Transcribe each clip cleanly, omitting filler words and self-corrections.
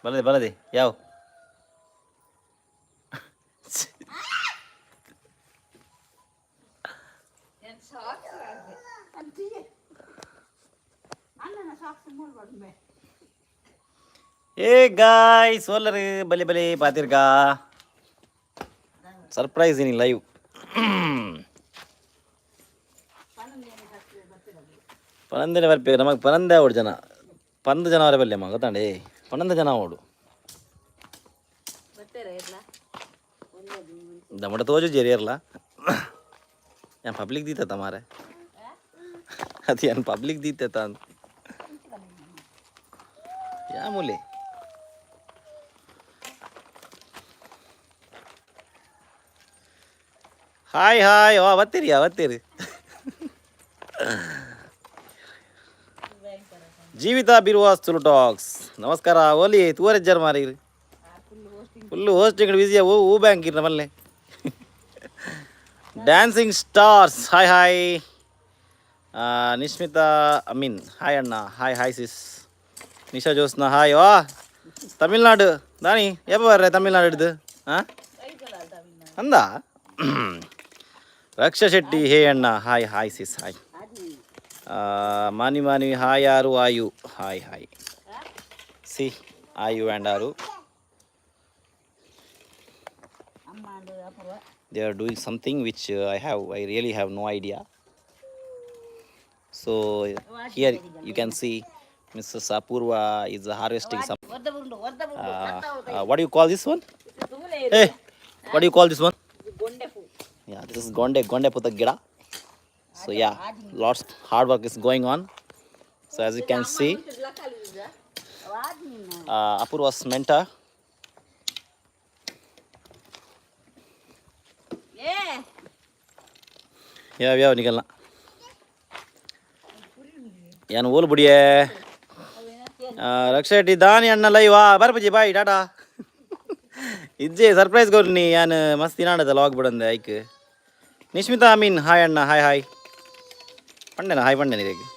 ಬಲದೆ ಬಲದೆ ಯಾವ. ಏ ಗಾಯ್ಸ್, ಓಲ್ಲರು? ಬಲಿ ಬಲಿ ಪಾತಿರ್ಗಾ. ಸರ್ಪ್ರೈಸ್ ಇನ್ ಲೈವ್. ಪನಂದನೆ ಬರ್ಪೆ ನಮಗೆ. ಪನಂದೆ ಅವಡು ಜನ, ಪಂದ್ ಜನ ಅವರ ಬಲ್ಲೆ ಅಮ್ಮ ಗೊತ್ತಾಂಡೆ. ಪನ್ನೊಂದು ಜನ ಅವಡು. ದಮಟ ತೋಜು ಜೇರಿಯರ್ಲ. ഞാൻ ಪಬ್ಲಿಕ್ ದೀತ ಮಾರೆ, ಅದು ಏನು ಪಬ್ಲಿಕ್ ದೀತ ಅಂತ ಯಾ ಮೂಲೆ. Hi hi. ವಾ, ಬತ್ತೀರಿ ಬತ್ತೀರಿ. ಜೀವಿತಾ ಬಿರುವಾಸ್ ತುಳು ಟಾಕ್ಸ್, ನಮಸ್ಕಾರ. ಓಲಿ ತೂವರೆಜ್ಜರ್ ಮಾರಿ. ಫುಲ್ಲು ಹೋಸ್ಟಿಂಗ್ ಬಿಸಿ. ಓ ಹೂ ಬ್ಯಾಂಕ್ ಇರ್ನ ಮಲ್ಲೆ. Dancing stars, hi hi. Nishmita Amin, hi ಅಣ್ಣ. Hi hi sis. Nisha Jyotsna, hi. ವಾ, ತಮಿಳ್ನಾಡು ದಾನಿ ಏಪ ಬರ್ರೆ ತಮಿಳ್ನಾಡು ಹಿಡ್ದು ಹಾಂ ಅಂದ. ರಕ್ಷಾ ಶೆಟ್ಟಿ, ಹೇ ಅಣ್ಣ. Hi hi sis, hi. ಮಾನಿ ಮಾನಿ, ಹಾಯ್. ಆರು ಆಯು, ಹಾಯ್ ಹಾಯ್. ಸಿ ಆಯು ಆ್ಯಂಡ್ ಆರು. They are doing something which I really have no idea. So here you can see Mrs. Apurva is harvesting some, what do you call this one? Hey, what do you call this one? Yeah, this is gonde gonde puta gira. So yeah, lots hard work is going on. So as you can see, Apurva's mentor. ಯಾವ ಯಾವ ನಿಗಲ್ನ ಏನು ಓಲು ಬುಡಿಯೇ. ರಕ್ಷೆಟ್ಟಿ ದಾನಿ ಅಣ್ಣ live ಬರ್ಪುಜಿ. Boy, Tata. ಇಜ್ಜೆ surprise ಕೊರ್ನಿ. ಯಾನ್ ಮಸ್ತ್ ಇನಾಡದ log ಬಿಡಂದೆ ಐಕ್. Nishmitha Amin, hi ಅಣ್ಣ. ಹಾಯ್ ಹಾಯ್ ಪಂಡೆನ, ಹಾಯ್ ಪಂಡೆನ ಇದಕ್ಕೆ.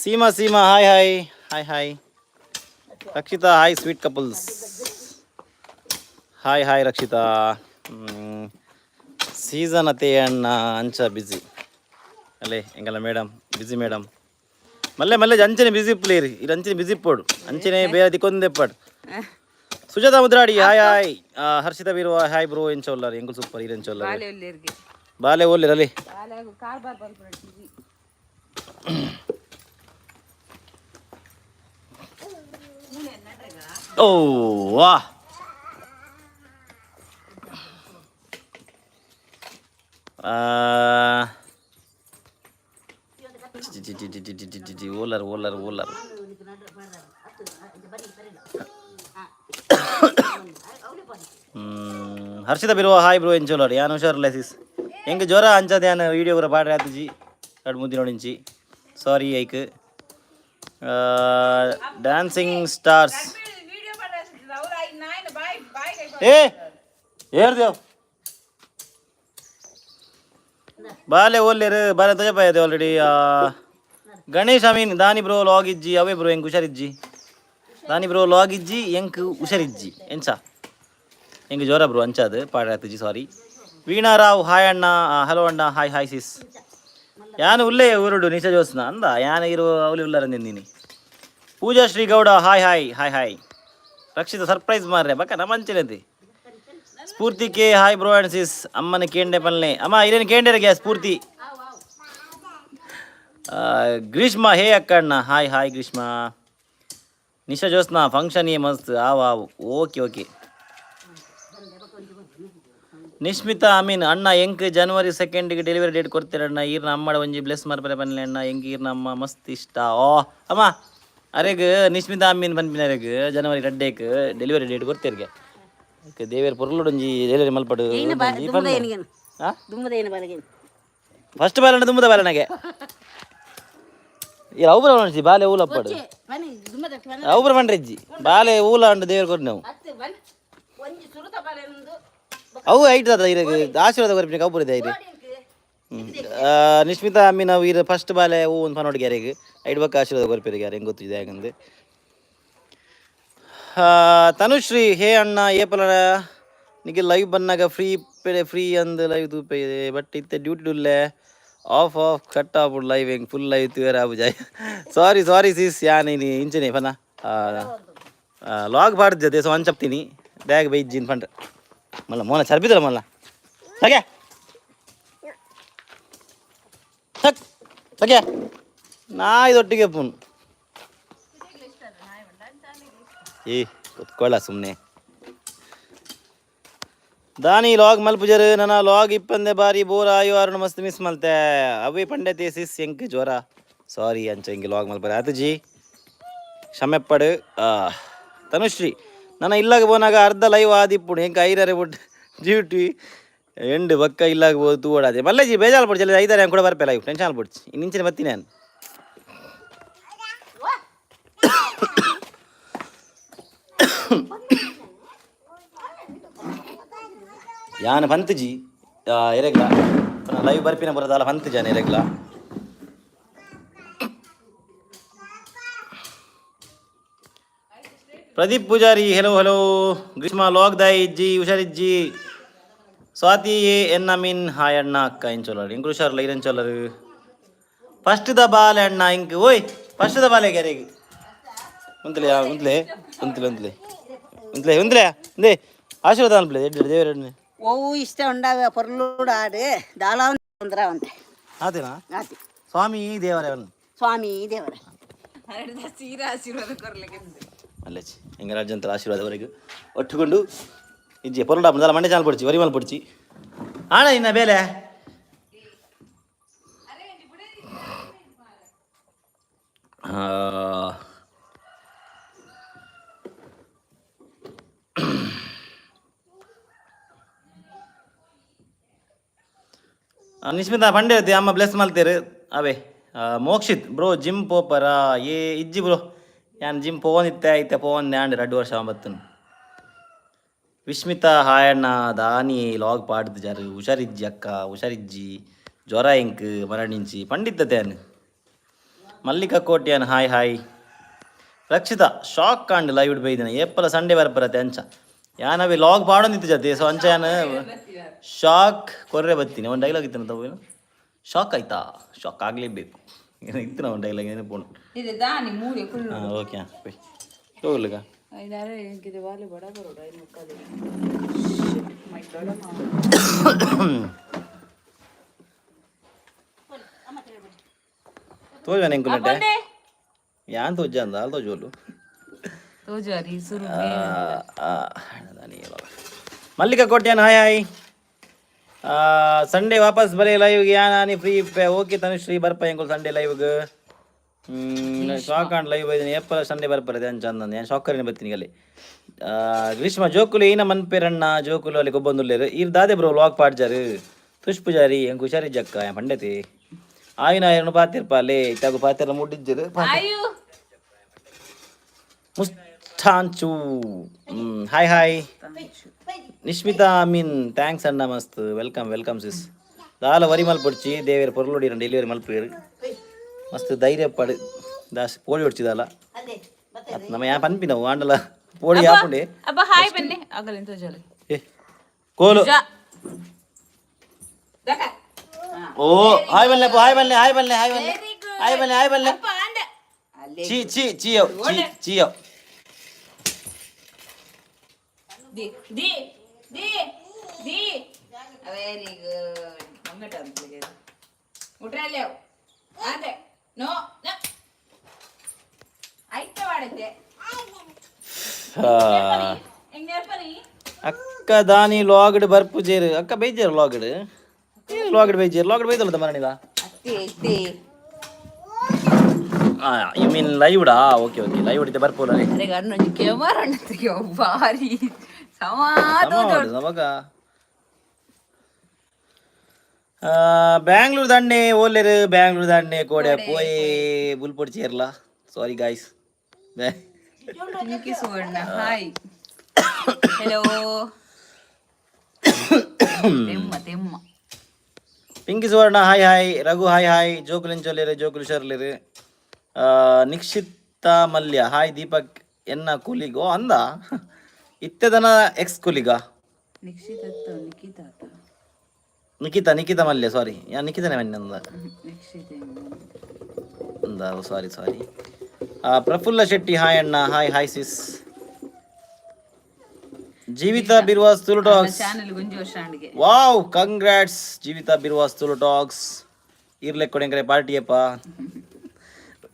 Seema Seema, hi hi hi hi. Rakshita, hi sweet couples. Hi hi Rakshita. Season ಅತೆ ಅಣ್ಣ, ಅಂಚ ಬಿಸಿ ಅಲ್ಲೇ ಎಂಗಲ್ಲ ಮೇಡಮ್, ಬಿಸಿ ಮೇಡಮ್. ಮಲ್ಲೆ ಮಲ್ಲೆ ಅಂಚನೆ ಬಿಸಿ ಪ್ಲೇರಿ ಇದು. ಅಂಚನೆ ಬಿಸಿ ಪೋಡು, ಅಂಚನೆ ಬೇರೆ ದಿಕ್ಕೊಂದೆ ಪಾಡು. Sujata Mudradi, hi hi. ಹರ್ಷಿತಾ ಬೀರುವ, ಹಾಯ್ ಬ್ರೋ. ಎಂಚ ಉಲ್ಲಾರ್? ಎಂಕುಲ್ ಸೂಪರ್. ಈರ್ ಎಂಚ ಉಲ್ಲಾರ್? ಬಾಲೆ ಓಲ್ಲಿರ್ ಅಲ್ಲಿ? ಓ ವಾ. ಓಲರ್ ಓಲರ್ ಓಲರ್. ಹರ್ಷಿತ ಬಿರುವ, ಹಾಯ್ ಬ್ರೋ. ಎಂಚೋಲರ್? ಯಾನ್ ಹುಷಾರಿಲ್ಲ ಸಿಸ್. ಎಂಕ್ ಜ್ವರ ಅಂಚದ ಯಾನ್ ವೀಡಿಯೋ ಪೂರ ಪಾಡ್ರೆ ಆತುಜಿ ರಡ್ಡ್ ಮೂಜಿ ದಿನೊಡಿಂಚಿ. ಸಾರಿ ಐಕ್. ಡ್ಯಾನ್ಸಿಂಗ್ ಸ್ಟಾರ್ಸ್, ಏ ಏರ್ದೇವ್ ಬಾಲೆ ಓಲ್ಲೇರು ಬಾಲೆ ತೋಜಪಾಯದೆ ಆಲ್ರೆಡಿ. ಗಣೇಶ್ ಅಮೀನ್, ದಾನಿ ಬ್ರೋ ಲಾಗ್ ಇಜ್ಜಿ? ಅವೇ ಬ್ರೋ, ಎಂಕ್ ಹುಷಾರಿಜ್ಜಿ. ದಾನಿ ಬ್ರೋ ಲಾಗ್ ಇಜ್ಜಿ? ಎಂಕ್ ಹುಷಾರಿಜ್ಜಿ. ಎಂಚ ಎಂಕ್ ಜ್ವರ ಬ್ರೋ, ಅಂಚಾದು ಪಾಡ್ರೆ ಸಾರಿ. ವೀಣಾ ರಾವ್, ಹಾಯ್ ಅಣ್ಣ. ಹಲೋ ಅಣ್ಣ. Hi hi sis. ಯಾನು ಉಲ್ಲೇ ಊರುಡು ನಿಶಾ ಜೋಸ್ನ ಅಂದ. ಯಾನು ಇರು ಅವಲಿ ಉಲ್ಲಾರಂದಿನಿ. ಪೂಜಾ Shri Gowda, hi hi hi hi. Rakshita, surprise ಮಾರ್ರೆ ಬಕ್ಕ ನಮ್ಮಂಚಿನತಿ. ಸ್ಫೂರ್ತಿ K, hi bro and sis. ಅಮ್ಮನ ಕೇಂಡೆ ಪಲ್ನೆ. ಅಮ್ಮ ಇರೇನು ಕೇಂಡೆರಗೆ ಸ್ಫೂರ್ತಿ. ಗ್ರೀಷ್ಮ, ಹೇ ಅಕ್ಕಣ್ಣ. Hi hi Greeshma. Nisha Josna, function ಏ ಮಸ್ತ್. ಆವ್ ಆವ್, ಓಕೆ ಓಕೆ. ನಿಶ್ಮಿತಾ ಅಮೀನ್, ಅಣ್ಣ ಎಂಕ್ ಜನವರಿ ಸೆಕೆಂಡ್ಗೆ ಡೆಲಿವರಿ ಡೇಟ್ ಕೊಡ್ತೀರಣ್ಣ. ಈರ್ನ ಅಮ್ಮಡ ಒಂಜಿ ಬ್ಲೆಸ್ ಮರ್ಪರೆ ಪನ್ಲೆ ಅಣ್ಣ. ಎಂಕ್ ಈರ್ನ ಅಮ್ಮ ಮಸ್ತ್ ಇಷ್ಟ. ಓ ಅಮ್ಮ, ಅರೆಗ್ ನಿಶ್ಮಿತಾ ಅಮೀನ್ ಪನ್ಪಿನ ಅರೆಗ್ ಜನವರಿ ರಡ್ಡೇಕ್ ಡೆಲಿವರಿ ಡೇಟ್ ಕೊಡ್ತೀರಿಗೆ. ದೇವೇರ್ ಪೊರ್ಲುಡೊಂಜಿ ಡೆಲಿವರಿ ಮಲ್ಪಡು. ಫಸ್ಟ್ ಬಾಲಣ್ಣ ದುಮ್ಮದ ಬಾಲನಗೆ ಈ ಅವು ಬರ ಬಾಲೆ ಊಲಪ್ಪಡು. ಅವು ಬರ ಪಂಡ್ರೆಜ್ಜಿ ಬಾಲೆ ಊಲ ಅಂಡು ದೇವೇರ್ ಕೊರ್ನವು ನಾವು. ಅವು ಐಟ್ ದಾದ ಇರಗ್ ಆಶೀರ್ವಾದ ಕೊರ್ಪಿನ ಅವು ಬುರಿದೆ ಐರಿ. ನಿಶ್ಮಿತಾ ಅಮ್ಮಿ, ನಾವು ಇರ ಫಸ್ಟ್ ಬಾಲೆ ಹೂ ಒಂದು ಪನೋಡಿಗೆ ಅರೆಗ್ ಐಡ್ ಬಕ್ಕ ಆಶೀರ್ವಾದ ಕೊರ್ಪೇರಿಗೆ ಯಾರು ಹೆಂಗೆ ಗೊತ್ತಿದೆ ಯಾಕಂದು. ತನುಶ್ರೀ, ಹೇ ಅಣ್ಣ, ಏಪಲ ನಿಗೆ ಲೈವ್ ಬನ್ನಾಗ ಫ್ರೀ ಫ್ರೀ ಅಂದ್ ಲೈವ್ ತೂಪೆ, ಬಟ್ ಇತ್ತೆ ಡ್ಯೂಟಿ ಉಲ್ಲೆ, ಆಫ್ ಆಫ್ ಕಟ್ ಆಪುಂಡು ಲೈವ್, ಹೆಂಗೆ ಫುಲ್ ಲೈವ್ ತೂಯರೆ ಆಪುಜಾಯ್. ಸಾರಿ ಸಾರಿ ಸಿಸ್, ಯಾನ್ ಇನಿ ಇಂಚನೆ ಪನ ಲಾಗ್ ಪಾಡ್ದೆ, ಸೊ ಅಂಚಪ್ತೀನಿ ಬ್ಯಾಗ್ ಬೈಜ್ಜಿನ್ ಪಂಡ ಮಲ್ಲ ಮೋನ ಚರ್ಬಿದಲ್ಲ ಮಲ್ಲ ಸಗೆ ಸಕ್ ಸಗೆ ನಾಯಿದೊಟ್ಟಿಗೆ ಪುನ್. ಏ ಕುತ್ಕೊಳ್ಳ ಸುಮ್ಮನೆ. ದಾನಿ ಲಾಗ್ ಮಲ್ಪುಜರು ನನ್ನ ಲಾಗ್ ಇಪ್ಪಂದೆ ಬಾರಿ ಬೋರ್ ಆಯು, ಆರುಣ ಮಸ್ತ್ ಮಿಸ್ ಮಲ್ತೆ. ಅವೇ ಪಂಡೆ ಸಿಸ್, ಎಂಕ್ ಜ್ವರ, ಸಾರಿ. ಅಂಚ ಹಿಂಗೆ ಲಾಗ್ ಮಲ್ಪರೆ ಆತುಜಿ, ಕ್ಷಮೆಪ್ಪಡು. ತನುಶ್ರೀ, ನನ್ನ ಇಲ್ಲಾಗ ಪೋನಾಗ ಅರ್ಧ ಲೈವ್ ಆದಿಪ್ಪುಡು, ಎಂಕ್ ಐದಾರೆ ಬುಟ್ ಡ್ಯೂಟಿ ಎಂಡು ಬಕ್ಕ ಇಲ್ಲಾಗ ಪೋ ತೂವಡಾದೆ. ಮಲ್ಲೇಜಿ ಬೇಜಾರು ಪಡ್ಚಿ, ಐದಾರೆ ಕೂಡ ಬರ್ಪೆ ಲೈವ್, ಟೆನ್ಷನ್ ಪಡ್ಚಿ, ಇನ್ನು ಇಂಚಿನ ಬತ್ತೀನಿ ನಾನು. ಯಾನ್ ಪಂತುಜಿ ಎರೆಗ್ಲ ಲೈವ್ ಬರ್ಪಿನ ಬರೋದಲ್ಲ, ಪಂತುಜಾನ ಎರೆಗ್ಲ. Pradeep Poojary, hello hello. Greeshma, log ದಾಯಿ ಇಜ್ಜಿ, ಹುಷಾರಿಜ್ಜಿ. ಸ್ವಾತಿ ಎ ಎನ್ ಅಮೀನ್, ಹಾಯ್ ಅಣ್ಣ ಅಕ್ಕ ಇಂಚೊಲ್ಲರು, ಇಂಕ್ ಹುಷಾರಲ್ಲ ಇರಂಚೊಲ್ಲರು. ಫಸ್ಟ್ the ಬಾಲೆ ಅಣ್ಣ ಇಂಕ್, ಓಯ್ ಫಸ್ಟ್ the ಬಾಲೆ ಗ್ಯಾರೇಗ್ ಉಂತಲೆ ಉಂತಲೆ ಉಂತಲೆ ಉಂತಲೆ ಉಂತಲೆ ಉಂತಲೆ ಉಂದೆ ಆಶೀರ್ವಾದ ಅನ್ಪ್ಲೆ ಎಡ್ಡೆ ದೇವರಣ್ಣೆ. ಒವು ಇಷ್ಟ ಉಂಡಾವೆ ಪೊರ್ಲುಡು ಆಡು ದಾಲ ಒಂದ್ರ ಅಂತೆ. ಆತೇನಾ? ಆತಿ. ಸ್ವಾಮಿ ದೇವರೇ. ಸ್ವಾಮಿ ದೇವರೇ. ಸೀರಾ ಆಶೀರ್ವಾದ ಕೊರ್ಲಿಕ್ಕೆ. ಮಲ್ಲೇಚಿ ಎಂಗರಾಜಂತರ ಆಶೀರ್ವಾದವರೆಗೂ ಒಟ್ಟುಕೊಂಡು ಇಜ್ಜಿ ಪೊರಡ ದಾಲ ಮಂಡೆ ಚಾಲ್ ಪೊಡ್ಚಿ ವರಿ ಮಲ್ ಪೊಡ್ಚಿ ಆಣ ಇನ್ನ ಬೇಲೆ. ನಿಸ್ಮಿತಾ ಪಂಡೆ ಅಮ್ಮ ಬ್ಲೆಸ್ ಮಲ್ತೇರು ಅವೇ. ಮೋಕ್ಷಿತ್ ಬ್ರೋ, ಜಿಮ್ ಪೋಪರ? ಏ ಇಜ್ಜಿ ಬ್ರೋ, ಯಾನ್ ಜಿಮ್ ಪೋವೊಂದಿತ್ತೆ, ಇತ್ತೆ ಪೋವೊಂದೆ ಆಂಡ್ 2 ವರ್ಷ ಬತ್ತನು. ವಿಸ್ಮಿತಾ, ಹಾಯ್ ಅಣ್ಣ. ದಾನಿ ಲಾಗ್ ಪಾಡ್ದು ಜಾರು, ಹುಷಾರಿಜ್ಜಿ ಅಕ್ಕ, ಹುಷಾರಿಜ್ಜಿ, ಜ್ವರ ink ಮರಣಿಂಚಿ ಪಂಡಿತ್ತತೆ. Mallika Kotian, hi hi. Rakshita, Shock and live ಬೈದಿನ, ಏಪಲ ಸಂಡೇ ಬರ್ಪರತೆ ಅಂಚ ಯಾನವಿ ಲಾಗ್ ಪಾಡೊಂದಿತ್ತು ಜತೆ, ಸೊ ಅಂಚ ಯಾನ್ ಶಾಕ್ ಕೊರ್ರೆ ಬತ್ತೀನಿ. ಒಂದು ಡೈಲಾಗ್ ಇತ್ತು ತಗೋ, ಶಾಕ್ ಆಯ್ತಾ, ಶಾಕ್ ಆಗಲೇಬೇಕು, ಏನೋ ಇತ್ತು ನಾವು ಡೈಲಾಗ್ ಏನೋ. ಇದು ದಾನಿ ಮೂಲೆ ಕುಳ್ಳು. ಹಾಂ ಓಕೆ, ಹೋಗ್ಲಿಕ್ಕ. ಐದಾರೆ ಇದು ಬಾಲೆ ಬಡ ಬರೋಡ ಐದು ಮುಕ್ಕಾಲು. ತೋಜುವ ಎಂಕುಲಂಟೆ ಯಾನ್ ತೋಜ ಅಂದ ಅಲ್ ತೋಜುವಲ್ಲು. ತೋಜಾರಿ ಸುರು. Mallika Kotian, hi hi. Sunday ವಾಪಸ್ ಬರೀ ಲೈವ್ಗೆ, ಯಾನ್ ಫ್ರೀ ಇಪ್ಪೆ. ಓಕೆ ತನುಶ್ರೀ, ಬರ್ಪ ಎಂಕುಲು ಸಂಡೇ ಲೈವ್ಗೆ. ಶಾಕ್ ಆಂಡ್ ಲೈವ್ ಬೈದಿನಿ, ಏಪಲ ಸಂಡೇ ಬರ್ಪರದೆ ಅಂಚ ಅಂದಂದು ಯಾನ್ ಶಾಕರಿನ ಬತ್ತೀನಿ ಅಲ್ಲಿ. ಗ್ರೀಷ್ಮ, ಜೋಕುಲು ಏನ ಮನ್ಪೇರಣ್ಣ? ಜೋಕುಲು ಅಲ್ಲಿ ಗೊಬ್ಬೊಂದುಲ್ಲೇರು. ಈರ್ ದಾದೆ ಬ್ರೋ ವ್ಲಾಗ್ ಪಾಡ್ಜಾರು? ತುಷ್ ಪೂಜಾರಿ, ಎಂಕ್ ಹುಷಾರಿಜ್ಜಕ್ಕ, ಯಾನ್ ಪಂಡತಿ ಆಯಿನ ಆಯನು ಪಾತಿರ್ಪ ಅಲ್ಲೇ ಇತ್ತಾಗು ಪಾತಿರ ಮುಡ್ಡಿಜ್ಜರು. ಆಯು. ಮುಸ್ತಾಂಚು, hi hi. Nishmitha Amin, thanks ಅಣ್ಣ, ಮಸ್ತ್. Welcome welcome ಸಿಸ್. ದಾಲ ವರಿ ಮಲ್ಪೊಡ್ಚಿ, ದೇವೇರ್ ಪೊರ್ಲುಡಿ ಡೆಲಿವರಿ ಮಲ್ಪೇರು, ಮಸ್ತ್ ಧೈರ್ಯ ಪಡು ದಾಸ್ ಪೋಡಿ ಹೊಡ್ಚಿದಾಲ. ಅದೇ. ಅತ್ ನಮ್ಮ ಯಾ ಪನ್ಪಿನವು ಆಂಡಲ ಪೋಡಿ ಆಪುಂಡೆ. ಅಬ್ಬ ಹಾಯ್ ಬನ್ನಿ ಆಗಲ್ಲ ತೋಜಾಲಿ. ಏ ಕೋಲು. ಓ ಹಾಯ್ ಬಲ್ಲೆ, ಹಾಯ್ ಬಲ್ಲೆ, ಹಾಯ್ ಬಲ್ಲೆ, ಹಾಯ್ ಬಲ್ಲೆ, ಹಾಯ್ ಬಲ್ಲೆ, ಹಾಯ್ ಬಲ್ಲೆ. ಚಿ ಚಿ ಚಿಯೋ ಚಿ ಚಿಯೋ. The the the the very good ಮಂಗಟ ಅಂತ ಉಟ್ರಲ್ಲ ಅದೇ ನೋ ಐತೆ ಮಾಡತ್ತೆ. ಹೆಂಗ್? ಅಕ್ಕ ದಾನಿ ಲಾಗ್ಡ್ ಬರ್ಪುಜೇರು ಅಕ್ಕ, ಬೈಜೇರು ಲಾಗ್ಡ್, ಏನು ಲಾಗ್ಡ್ ಬೈಜೇರು, ಲಾಗ್ಡ್ ಬೈದಲ್ಲ ಮರಣಿಲ. ಅತ್ತೆ ಅತ್ತೆ. You mean ಲೈವ್ಡಾ? ಓಕೆ ಓಕೆ, ಲೈವ್ ಇತ್ತೆ ಬರ್ಪೋಲ. ಅರೆ ಅಣ್ಣೊಂಜಿ ಕೆಮರ ಅಣ್ಣತ್ತಿಗೆ ಭಾರಿ ಸಮಾಧ. ನಮಗ ಬ್ಯಾಂಗ್ಳೂರ್ ದಂಡೆ ಓಲೇರು, ಬ್ಯಾಂಗ್ಳೂರ್ ದಂಡೆ ಕೋಡೆ ಪೋಯ್ ಬುಲ್ಪೊಡ್ ಚೇರ್ಲ, sorry guys. Pinki Suvarna, hi hello. ತೆಮ್ಮ ತೆಮ್ಮ. Pinki Suvarna, hi hi. Raghu, hi hi. ಜೋಕುಲು ಎಂಚೊಲ್ಲೇರು? ಜೋಕುಲು ಹುಷಾರ್ಲೇರು. ನಿಕ್ಷಿತಾ ಮಲ್ಯ, ಹಾಯ್ ದೀಪಕ್ ಎನ್ನ ಕೂಲಿಗೋ ಅಂದ. ಇತ್ತೆದನ ಎಕ್ಸ್ ಕೂಲಿಗ. ನಿಕ್ಷಿತ, ನಿಖಿತಾ. ನಿಖಿತಾ, ನಿಖಿತಾ ಮಲ್ಯ, ಸಾರಿ. ಯಾ, ನಿಖಿತಾನೆ ಮನ್ಯ ಅಂದ. ನಿಕ್ಷಿತ. ಅಂದ, ಸಾರಿ ಸಾರಿ. ಪ್ರಫುಲ್ಲ ಶೆಟ್ಟಿ, ಹಾಯ್ ಅಣ್ಣ. Hi hi sis. Jeevitha Birwas Tulu talks. Channel Gunji ವರ್ಷ ಅಂಡಿಗೆ. ವಾವ್, ಕಂಗ್ರಾಟ್ಸ್ ಜೀವಿತಾ ಬಿರ್ವಾಸ್ ತುಳು ಟಾಕ್ಸ್. ಇರ್ಲೆಕ್ಕೊಡು ಎಂಕಲೆ ಪಾರ್ಟಿಯಪ್ಪ.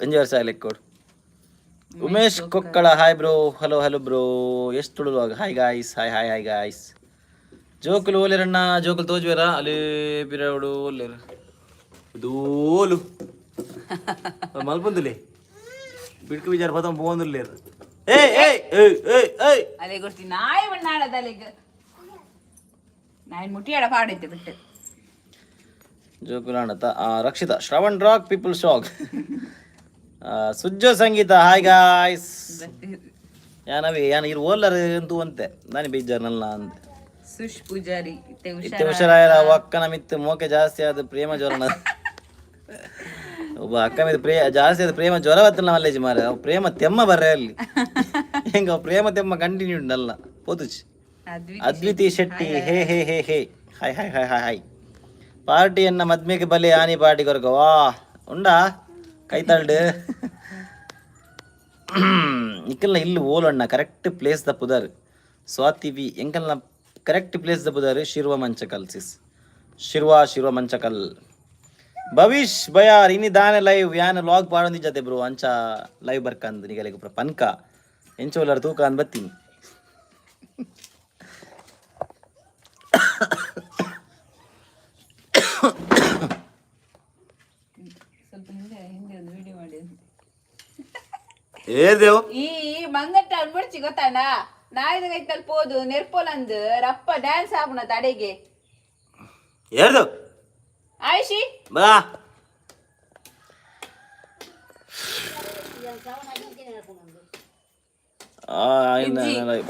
ಒಂಜಿ ವರ್ಷ ಲೆಕ್ಕೊಡು. Umesh ಕೊಕ್ಕಳ, hi bro. Hello hello bro. ಎಷ್ಟು Tulu. Hi guys, hi hi hi guys. ಜೋಕುಲು ಓಲೇರಣ್ಣ? ಜೋಕುಲು ತೋಜುವೆರಾ? ಅಲ್ಲಿ ಪಿರವಡು ಓಲೇರು ದೋಲು ಮಲ್ಪೊಂದುಲೆ ಬಿಡ್ಕು ವಿಚಾರ ಪತಂ ಪೋಂದುಲ್ಲೇರು. ಏಯ್ ಏಯ್ ಏಯ್ ಏಯ್ ಏಯ್. ಅಲೆ ಗೊತ್ತಿ ನಾಯಿ ಬಣ್ಣಾಡದ ಅಲೆಗ್ ನಾಯಿ ಮುಟ್ಟಿಯಾಡ ಪಾಡೈತೆ ಬಿಟ್ಟು. ಜೋಕುಲಾಣತ. Rakshita Shravan rock people shock. Sujjo Sangeetha, hi guys. ಯಾನವಿ ಯಾನ ಇರು ಓಲ್ಲರ್ ಅಂತೂ ಅಂತೆ ನಾನು ಬೇಜಾರ್ ನಲ್ಲ ಅಂತೆ. ಸುಶ್ ಪೂಜಾರಿ ಇತ್ತೆ. ಇತ್ತೆ ಹುಷಾರಾಯರ. ಅಕ್ಕನ ಮಿತ್ತು ಮೋಕೆ ಜಾಸ್ತಿ ಆದ ಪ್ರೇಮ ಜ್ವರನ. ಒಬ್ಬ ಅಕ್ಕ ಮಿತ್ತು ಪ್ರೇ ಜಾಸ್ತಿ ಆದ ಪ್ರೇಮ ಜ್ವರ ಬತ್ತಲ್ಲ ಮಲ್ಲೇಜ್ ಮಾರೆ. ಅವು ಪ್ರೇಮ ತೆಮ್ಮ ಬರ್ರೆ ಅಲ್ಲಿ ಹೆಂಗ ಅವು ಪ್ರೇಮ ತೆಮ್ಮ ಕಂಟಿನ್ಯೂ ಉಂಡಲ್ಲ ಪೋತುಚ್. Advi. Adviti Shetty, hey hey hey hey, hi hi hi hi hi. ಪಾರ್ಟಿಯನ್ನ ಮದ್ಮೆಗೆ ಬಲೆ ಆನಿ ಪಾರ್ಟಿ ಕೊರಕ ವಾ ಉಂಡಾ ಕೈತಾಳ್ಡು ನಿಕ್ಕಲ್ನ ಇಲ್ಲಿ ಓಲಣ್ಣ ಕರೆಕ್ಟ್ ಪ್ಲೇಸ್ ದಪ್ಪುದಾರು. ಸ್ವಾತಿ ವಿ, ಎಂಕಲ್ನ ಕರೆಕ್ಟ್ ಪ್ಲೇಸ್ ದಪ್ಪುದಾರು. ಶಿರ್ವ ಮಂಚಕಲ್ ಸಿಸ್, ಶಿರ್ವ ಶಿರ್ವ ಮಂಚಕಲ್. ಭವಿಷ್ ಬಯಾರ್, ಇನಿ ದಾನೆ ಲೈವ್? ಯಾನ ಲಾಗ್ ಪಾಡೊಂದಿ ಜತೆ ಬ್ರೋ, ಅಂಚ ಲೈವ್ ಬರ್ಕಂದ್ ನಿಗಲೆಗ್ ಪೂರ ಪನ್ಕ ಎಂಚ ಉಲ್ಲರ್ ತೂಕ ಅಂದ್ ಬತ್ತೀನಿ. ಸ್ವಲ್ಪ ಹಿಂದೆ ಹಿಂದೆ ಒಂದು ವಿಡಿಯೋ ಮಾಡಿ ಅಂತ. ಏ ದೇವ್. ಈ ಮಂಗಟ್ಟ ಅನ್ಬಿಡ್ಚಿ ಗೊತ್ತಾಣ ನಾಯಿದ ಕೈತಲ್ ಪೋದು ನೆರ್ಪೋಲಂದು ರಪ್ಪ ಡ್ಯಾನ್ಸ್ ಆಪುಣ ತಡೆಗೆ. ಏರ್ದು. ಆಯುಷಿ. ಬಾ.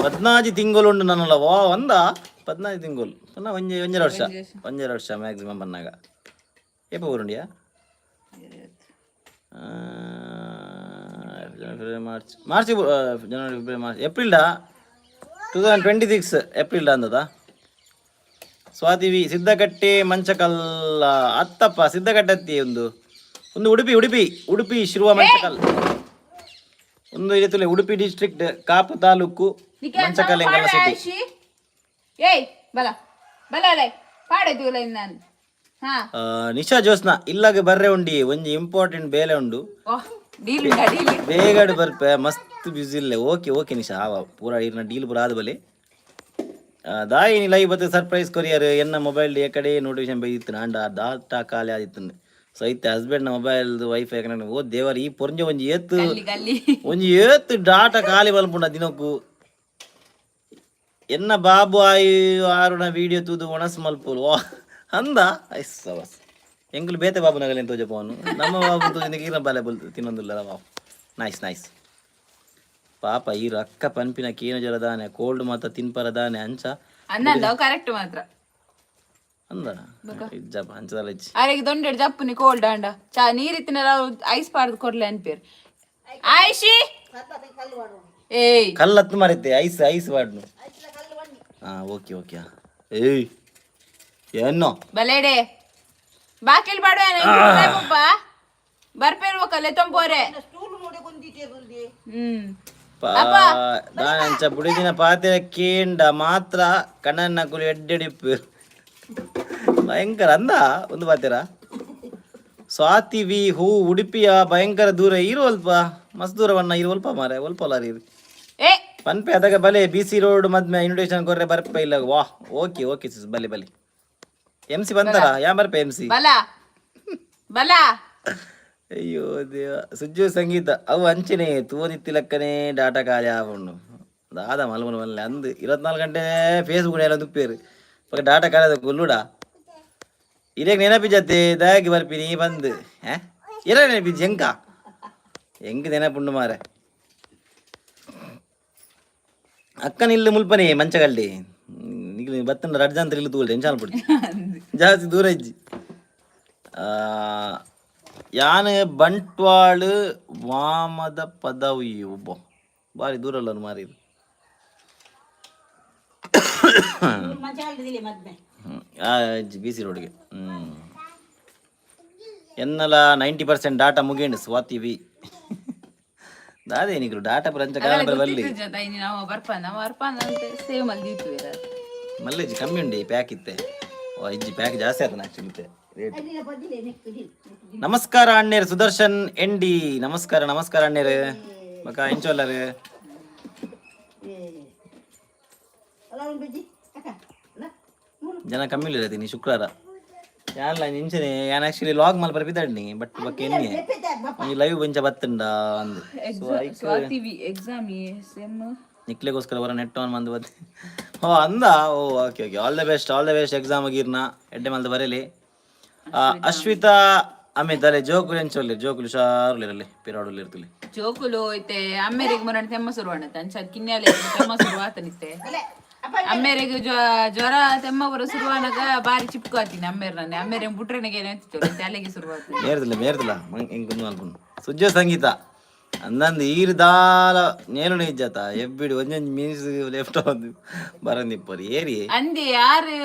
14 ತಿಂಗಳು ಉಂಡು ನನ್ನಲ್ಲ. ವಾ, ಒಂದ 14 ತಿಂಗಳು ಪನ್ನ ಒಂಜಿ ಒಂಜರ ವರ್ಷ, ಒಂಜರ ವರ್ಷ ಮ್ಯಾಕ್ಸಿಮಮ್ ಬನ್ನಾಗ. ಏಪ ಊರುಂಡಿಯಾ? January, February, March, March, January, February, March, April 2026 April ಅಂದದ. ಸ್ವಾತಿ ವಿ, ಸಿದ್ದಕಟ್ಟೆ ಮಂಚಕಲ್ಲ ಅತ್ತಪ್ಪ. ಸಿದ್ದಕಟ್ಟೆ ಅತ್ತಿ ಒಂದು ಒಂದು ಉಡುಪಿ ಉಡುಪಿ ಉಡುಪಿ ಶಿರುವ ಮಂಚಕಲ್ ಒಂದು ಇರುತ್ತಲ್ಲ. ಉಡುಪಿ ಡಿಸ್ಟ್ರಿಕ್ಟ್, ಕಾಪು ತಾಲೂಕು, ಮಂಚಕಲ್ ಎಂಗಲ ಸಿಟಿ. ಆಯುಷಿ, ಏಯ್, ಬಲ ಬಲ ಅಲೆ ಪಾಡೈತು ನಾನು ಹಾ. ನಿಶಾ ಜೋಸ್ನಾ, ಇಲ್ಲಾಗ ಬರ್ರೆ ಉಂಡಿ, ಒಂಜಿ ಇಂಪಾರ್ಟೆಂಟ್ ಬೇಲೆ ಉಂಡು. Oh, deal deal. ಬೇಗಡು ಬರ್ಪೆ, ಮಸ್ತ್ ಬ್ಯುಸಿ ಇಲ್ಲ. ಓಕೆ ಓಕೆ ನಿಶಾ, ಆವ ಪೂರ ಇರ್ನ ಡೀಲ್ ಪೂರ ಆದ ಬಲೆ. ದಾಯಿನಿ ಲೈವ್ ಬತ್ತೆ ಸರ್ಪ್ರೈಸ್ ಕೊರಿಯರ್? ಎನ್ನ ಮೊಬೈಲ್ ಕಡೆ ನೋಟಿಫಿಕೇಶನ್ ಬೈದಿತ್ತು ಅಂಡ ಡಾಟಾ ಖಾಲಿ ಆದಿತ್ತು. ಸೊ ಇತ್ತೆ ಹಸ್ಬೆಂಡ್ ನ ಮೊಬೈಲ್ ವೈಫೈ ಕನೆಕ್ಟ್. ಓ ದೇವರ, ಈ ಪೊಂಜೆ ಒಂಜಿ ಏತ್ ಗಲ್ಲಿ ಗಲ್ಲಿ. ಒಂಜಿ ಏತ್ ಡಾಟಾ ಖಾಲಿ ಮಲ್ಪುಂಡ ದಿನಕ್ಕು. ಎನ್ನ ಬಾಬು ಆಯಿ ಆರುನ ವಿಡಿಯೋ ತೂದು ಒಣಸ್ ಮಲ್ಪುಲು. ವಾ ಅಂದ ಐಸ್ ಬಸ್. ಎಂಕುಲು ಬೇತೆ ಬಾಬು ನಗಲೇನು ತೋಜಪ್ಪ ಅವನು. ನಮ್ಮ ಬಾಬು ತೋಜಿನ ಈರ ಬಾಲೆ ಬಲ್ ತಿನ್ನೊಂದಿಲ್ಲ. Babu nice nice. ಪಾಪ ಈ ರಕ್ಕ ಪನ್ಪಿನ ಕೇನು ಜರ ದಾನೆ ಕೋಲ್ಡ್ ಮಾತ ತಿನ್ಪರ ದಾನೆ ಅಂಚ. ಅನ್ನಂದ ಕರೆಕ್ಟ್ ಮಾತ್ರ. ಅಂದ ಇಜ್ಜಪ್ಪ, ಅಂಚದಲ್ಲ ಇಜ್ಜಿ. ಅರೆಗೆ ದೊಂಡೆಡ್ ಜಪ್ಪುನಿ ಕೋಲ್ಡ್ ಅಂಡ ಚಾ ನೀರಿತ್ತಿನ ಐಸ್ ಪಾಡ್ದು ಕೊಡ್ಲೆ ಅನ್ಪೇರ್ ಆಯುಷಿ ಏಯ್. ಕಲ್ಲತ್ತು ಮರಿತೆ, ಐಸ್ ಐಸ್ ವಾಡ್ನು. ಹಾ, ಓಕೆ ಓಕೆ. ಏಯ್ ಏನೋ. ಬಲೇಡೆ ಬಾಕಿಲ್ ಬಾಡುವ ಪಪ್ಪ ಬರ್ಪೇರ್ಬೇಕಲ್ಲ ತೊಂಬೋರೆ. ದಾನಂಚ ಬುಡಿದಿನ ಪಾತ್ರೆ ಕೇಂಡ ಮಾತ್ರ ಕಣ್ಣನ್ನ ಕುಲಿ ಎಡ್ಡೆಡಿಪ್ಪು ಭಯಂಕರ ಅಂದ ಒಂದು ಪಾತೆರ. ಸ್ವಾತಿ ವಿ, ಹೂ ಉಡುಪಿಯ ಭಯಂಕರ ದೂರ ಇರು ಅಲ್ಪ ಮಸ್ತ್ ದೂರವನ್ನ ಇರು ಅಲ್ಪ ಮಾರೆ ಒಲ್ಪ ಅಲ್ಲ ಇರು. ಏ. ಪನ್ಪೆ ಅದಾಗ ಬಲೆ ಬಿ ಸಿ ರೋಡ್ ಮದ್ಮೆ ಇನ್ವಿಟೇಷನ್ ಕೊರ್ರೆ ಬರ್ಪೆ ಇಲ್ಲ. ವಾಹ್, ಓಕೆ ಓಕೆ ಸಿಸ್, ಬಲೆ ಬಲೆ. ಎಂ ಸಿ ಬಂತಾರ? ಯಾ ಬರ್ಪೆ ಎಂ ಸಿ. ಬಲ ಬಲ. ಅಯ್ಯೋ ದೇವ. ಸುಜ್ಜು ಸಂಗೀತ, ಅವು ಅಂಚನೆ ತೂವದಿತ್ತಿಲಕ್ಕನೆ ಡಾಟಾ ಖಾಲಿ ಆಪುಂಡು. ದಾದ ಮಲ್ಮನ ಮಲ್ಲೆ ಅಂದು 24 ಗಂಟೆ ಫೇಸ್ಬುಕ್ ಎಲ್ಲ ತುಪ್ಪೇರು ಪಕ್ಕ ಡಾಟಾ ಖಾಲಿ ಆದ ಕೊಲ್ಲುಡ. ಇರೇಗ್ ನೆನಪಿಜತ್ತೆ ದಯಾಗಿ ಬರ್ಪಿನಿ ಬಂದು ಹೇ ಇರ ನೆನಪಿಜ್ಜಿ ಎಂಕ ಎಂಕ್ ನೆನಪುಂಡು ಮಾರೆ. ಅಕ್ಕನ ಇಲ್ಲಿ ಮುಲ್ಪನೆ ಮಂಚಗಳ್ಳಿ ನಿಗ್ಲು ಬತ್ತಂಡ ರಡ್ಜಾಂತರ ಇಲ್ಲಿ ತೂಲ್ ಟೆನ್ಷನ್ ಪುಡಿ ಜಾಸ್ತಿ ದೂರ ಇಜ್ಜಿ. ಯಾನ್ ಬಂಟ್ವಾಳು ವಾಮದ ಪದವು ಒಬ್ಬ ಬಾರಿ ದೂರಲ್ಲ ಮಾರಿ. ಬಿ ಸಿ ರೋಡ್ಗೆ. ಎನ್ನಲ 90% ಡಾಟಾ ಮುಗಿಂಡು. ಸ್ವಾತಿ ವಿ, ದಾದೆ ನಿಕ್ಲು ಡಾಟಾ ಪುರ ಅಂಚ ಕಾರಣ ಬಲ್ಲಿ. ನಾವು ಬರ್ಪಾನ ಬರ್ಪಾನ ಅಂತ ಸೇವ್ ಮಲ್ದಿತ್ತು. ಮಲ್ಲೇಜಿ ಕಮ್ಮಿ ಉಂಡು ಈ ಪ್ಯಾಕ್ ಇತ್ತೆ. ಓ ಇಜ್ಜಿ, ಪ್ಯಾಕ್ ಜಾಸ್ತಿ ಆತನ ಆಕ್ಚುಲಿ ಇತ್ತೆ ರೇಟ್. ನಮಸ್ಕಾರ ಅಣ್ಣೇರು, ಸುದರ್ಶನ್ ಎನ್ ಡಿ. ನಮಸ್ಕಾರ, ನಮಸ್ಕಾರ ಅಣ್ಣೇರು. ಬಕ ಎಂಚೊಲ್ಲರು? ಜನ ಕಮ್ಮಿ ಇಲ್ಲತೀನಿ ಶುಕ್ರವಾರ. ಯಾನ್ಲ ಇಂಚನೆ ಯಾನ್ ಆಕ್ಚುಲಿ ಲಾಗ್ ಮಲ್ಪ ಬಿದ್ದಾಡ್ನಿ, ಬಟ್ ಬಕ್ಕ ಎನ್ನಿ ಈ ಲೈವ್ ಬಂಚ ಬತ್ತುಂಡ ಅಂದು. ಸೊ ಐಕ್ ಸ್ವಾತಿ ವಿ, ಎಕ್ಸಾಮ್ ಸೆಮ್. ನಿಕ್ಲೆಗೋಸ್ಕರ ಹೊರ ನೆಟ್ ಆನ್ ಮಂದು ಬತ್ತೆ. ಓ ಅಂದ. ಓ okay okay, all the best, all the best. Exam ಗೀರ್ನ ಎಡ್ಡೆ ಮಲ್ದ ಬರೇಲಿ. ಅಶ್ವಿತಾ ಅಮಿತ್ ಅಲೆ, ಜೋಕುಲು ಎಂಚೊಲ್ಲೆ? ಜೋಕುಲು ಹುಷಾರುಲಿರಲಿ, ಪಿರಾಡುಲಿ ಇರ್ತಲಿ. ಜೋಕುಲು ಐತೆ, ಅಮ್ಮೇರಿಗೆ ಮೊನ್ನೆ ತೆಮ್ಮ ಸುರುವಾಣ ಅಂಚ ಕಿನ್ಯಾಲೆ ತೆಮ್ಮ ಸುರುವಾತನಿತ್ತೆ. ಅಮ್ಮೇರಿಗೆ ಜ್ವರ ತೆಮ್ಮ ಬರೋ ಸುರುವಾನಾಗ ಬಾರಿ ಚಿಪ್ಕು ಆತೀನಿ ಅಮ್ಮೇರ್. ನನ್ನ ಅಮ್ಮೇರೆ ಬುಟ್ರೆನಿಗೆ ಏನಾಯ್ತಿತ್ತು, ತಲೆಗೆ ಸುರುವಾತು. ಮೇರ್ದಿಲ್ಲ, ಮೇರ್ದಿಲ್ಲ ಎಂಕುಂದು ಅನ್ಕೊಂಡು. ಸುಜ್ಜ ಸಂಗೀತ ಅಂದಂದು ಈರು ದಾಲ ನೇಲು ಇಜ್ಜಾತ ಎಬ್ಬಿಡಿ ಒಂಜೊಂಜಿ ಮೀನ್ಸ್ ಲೆಫ್ಟ್ ಒಂದು ಬರಂದಿಪ್ಪರು ಏರಿ. ಅಂದಿ ಯಾರು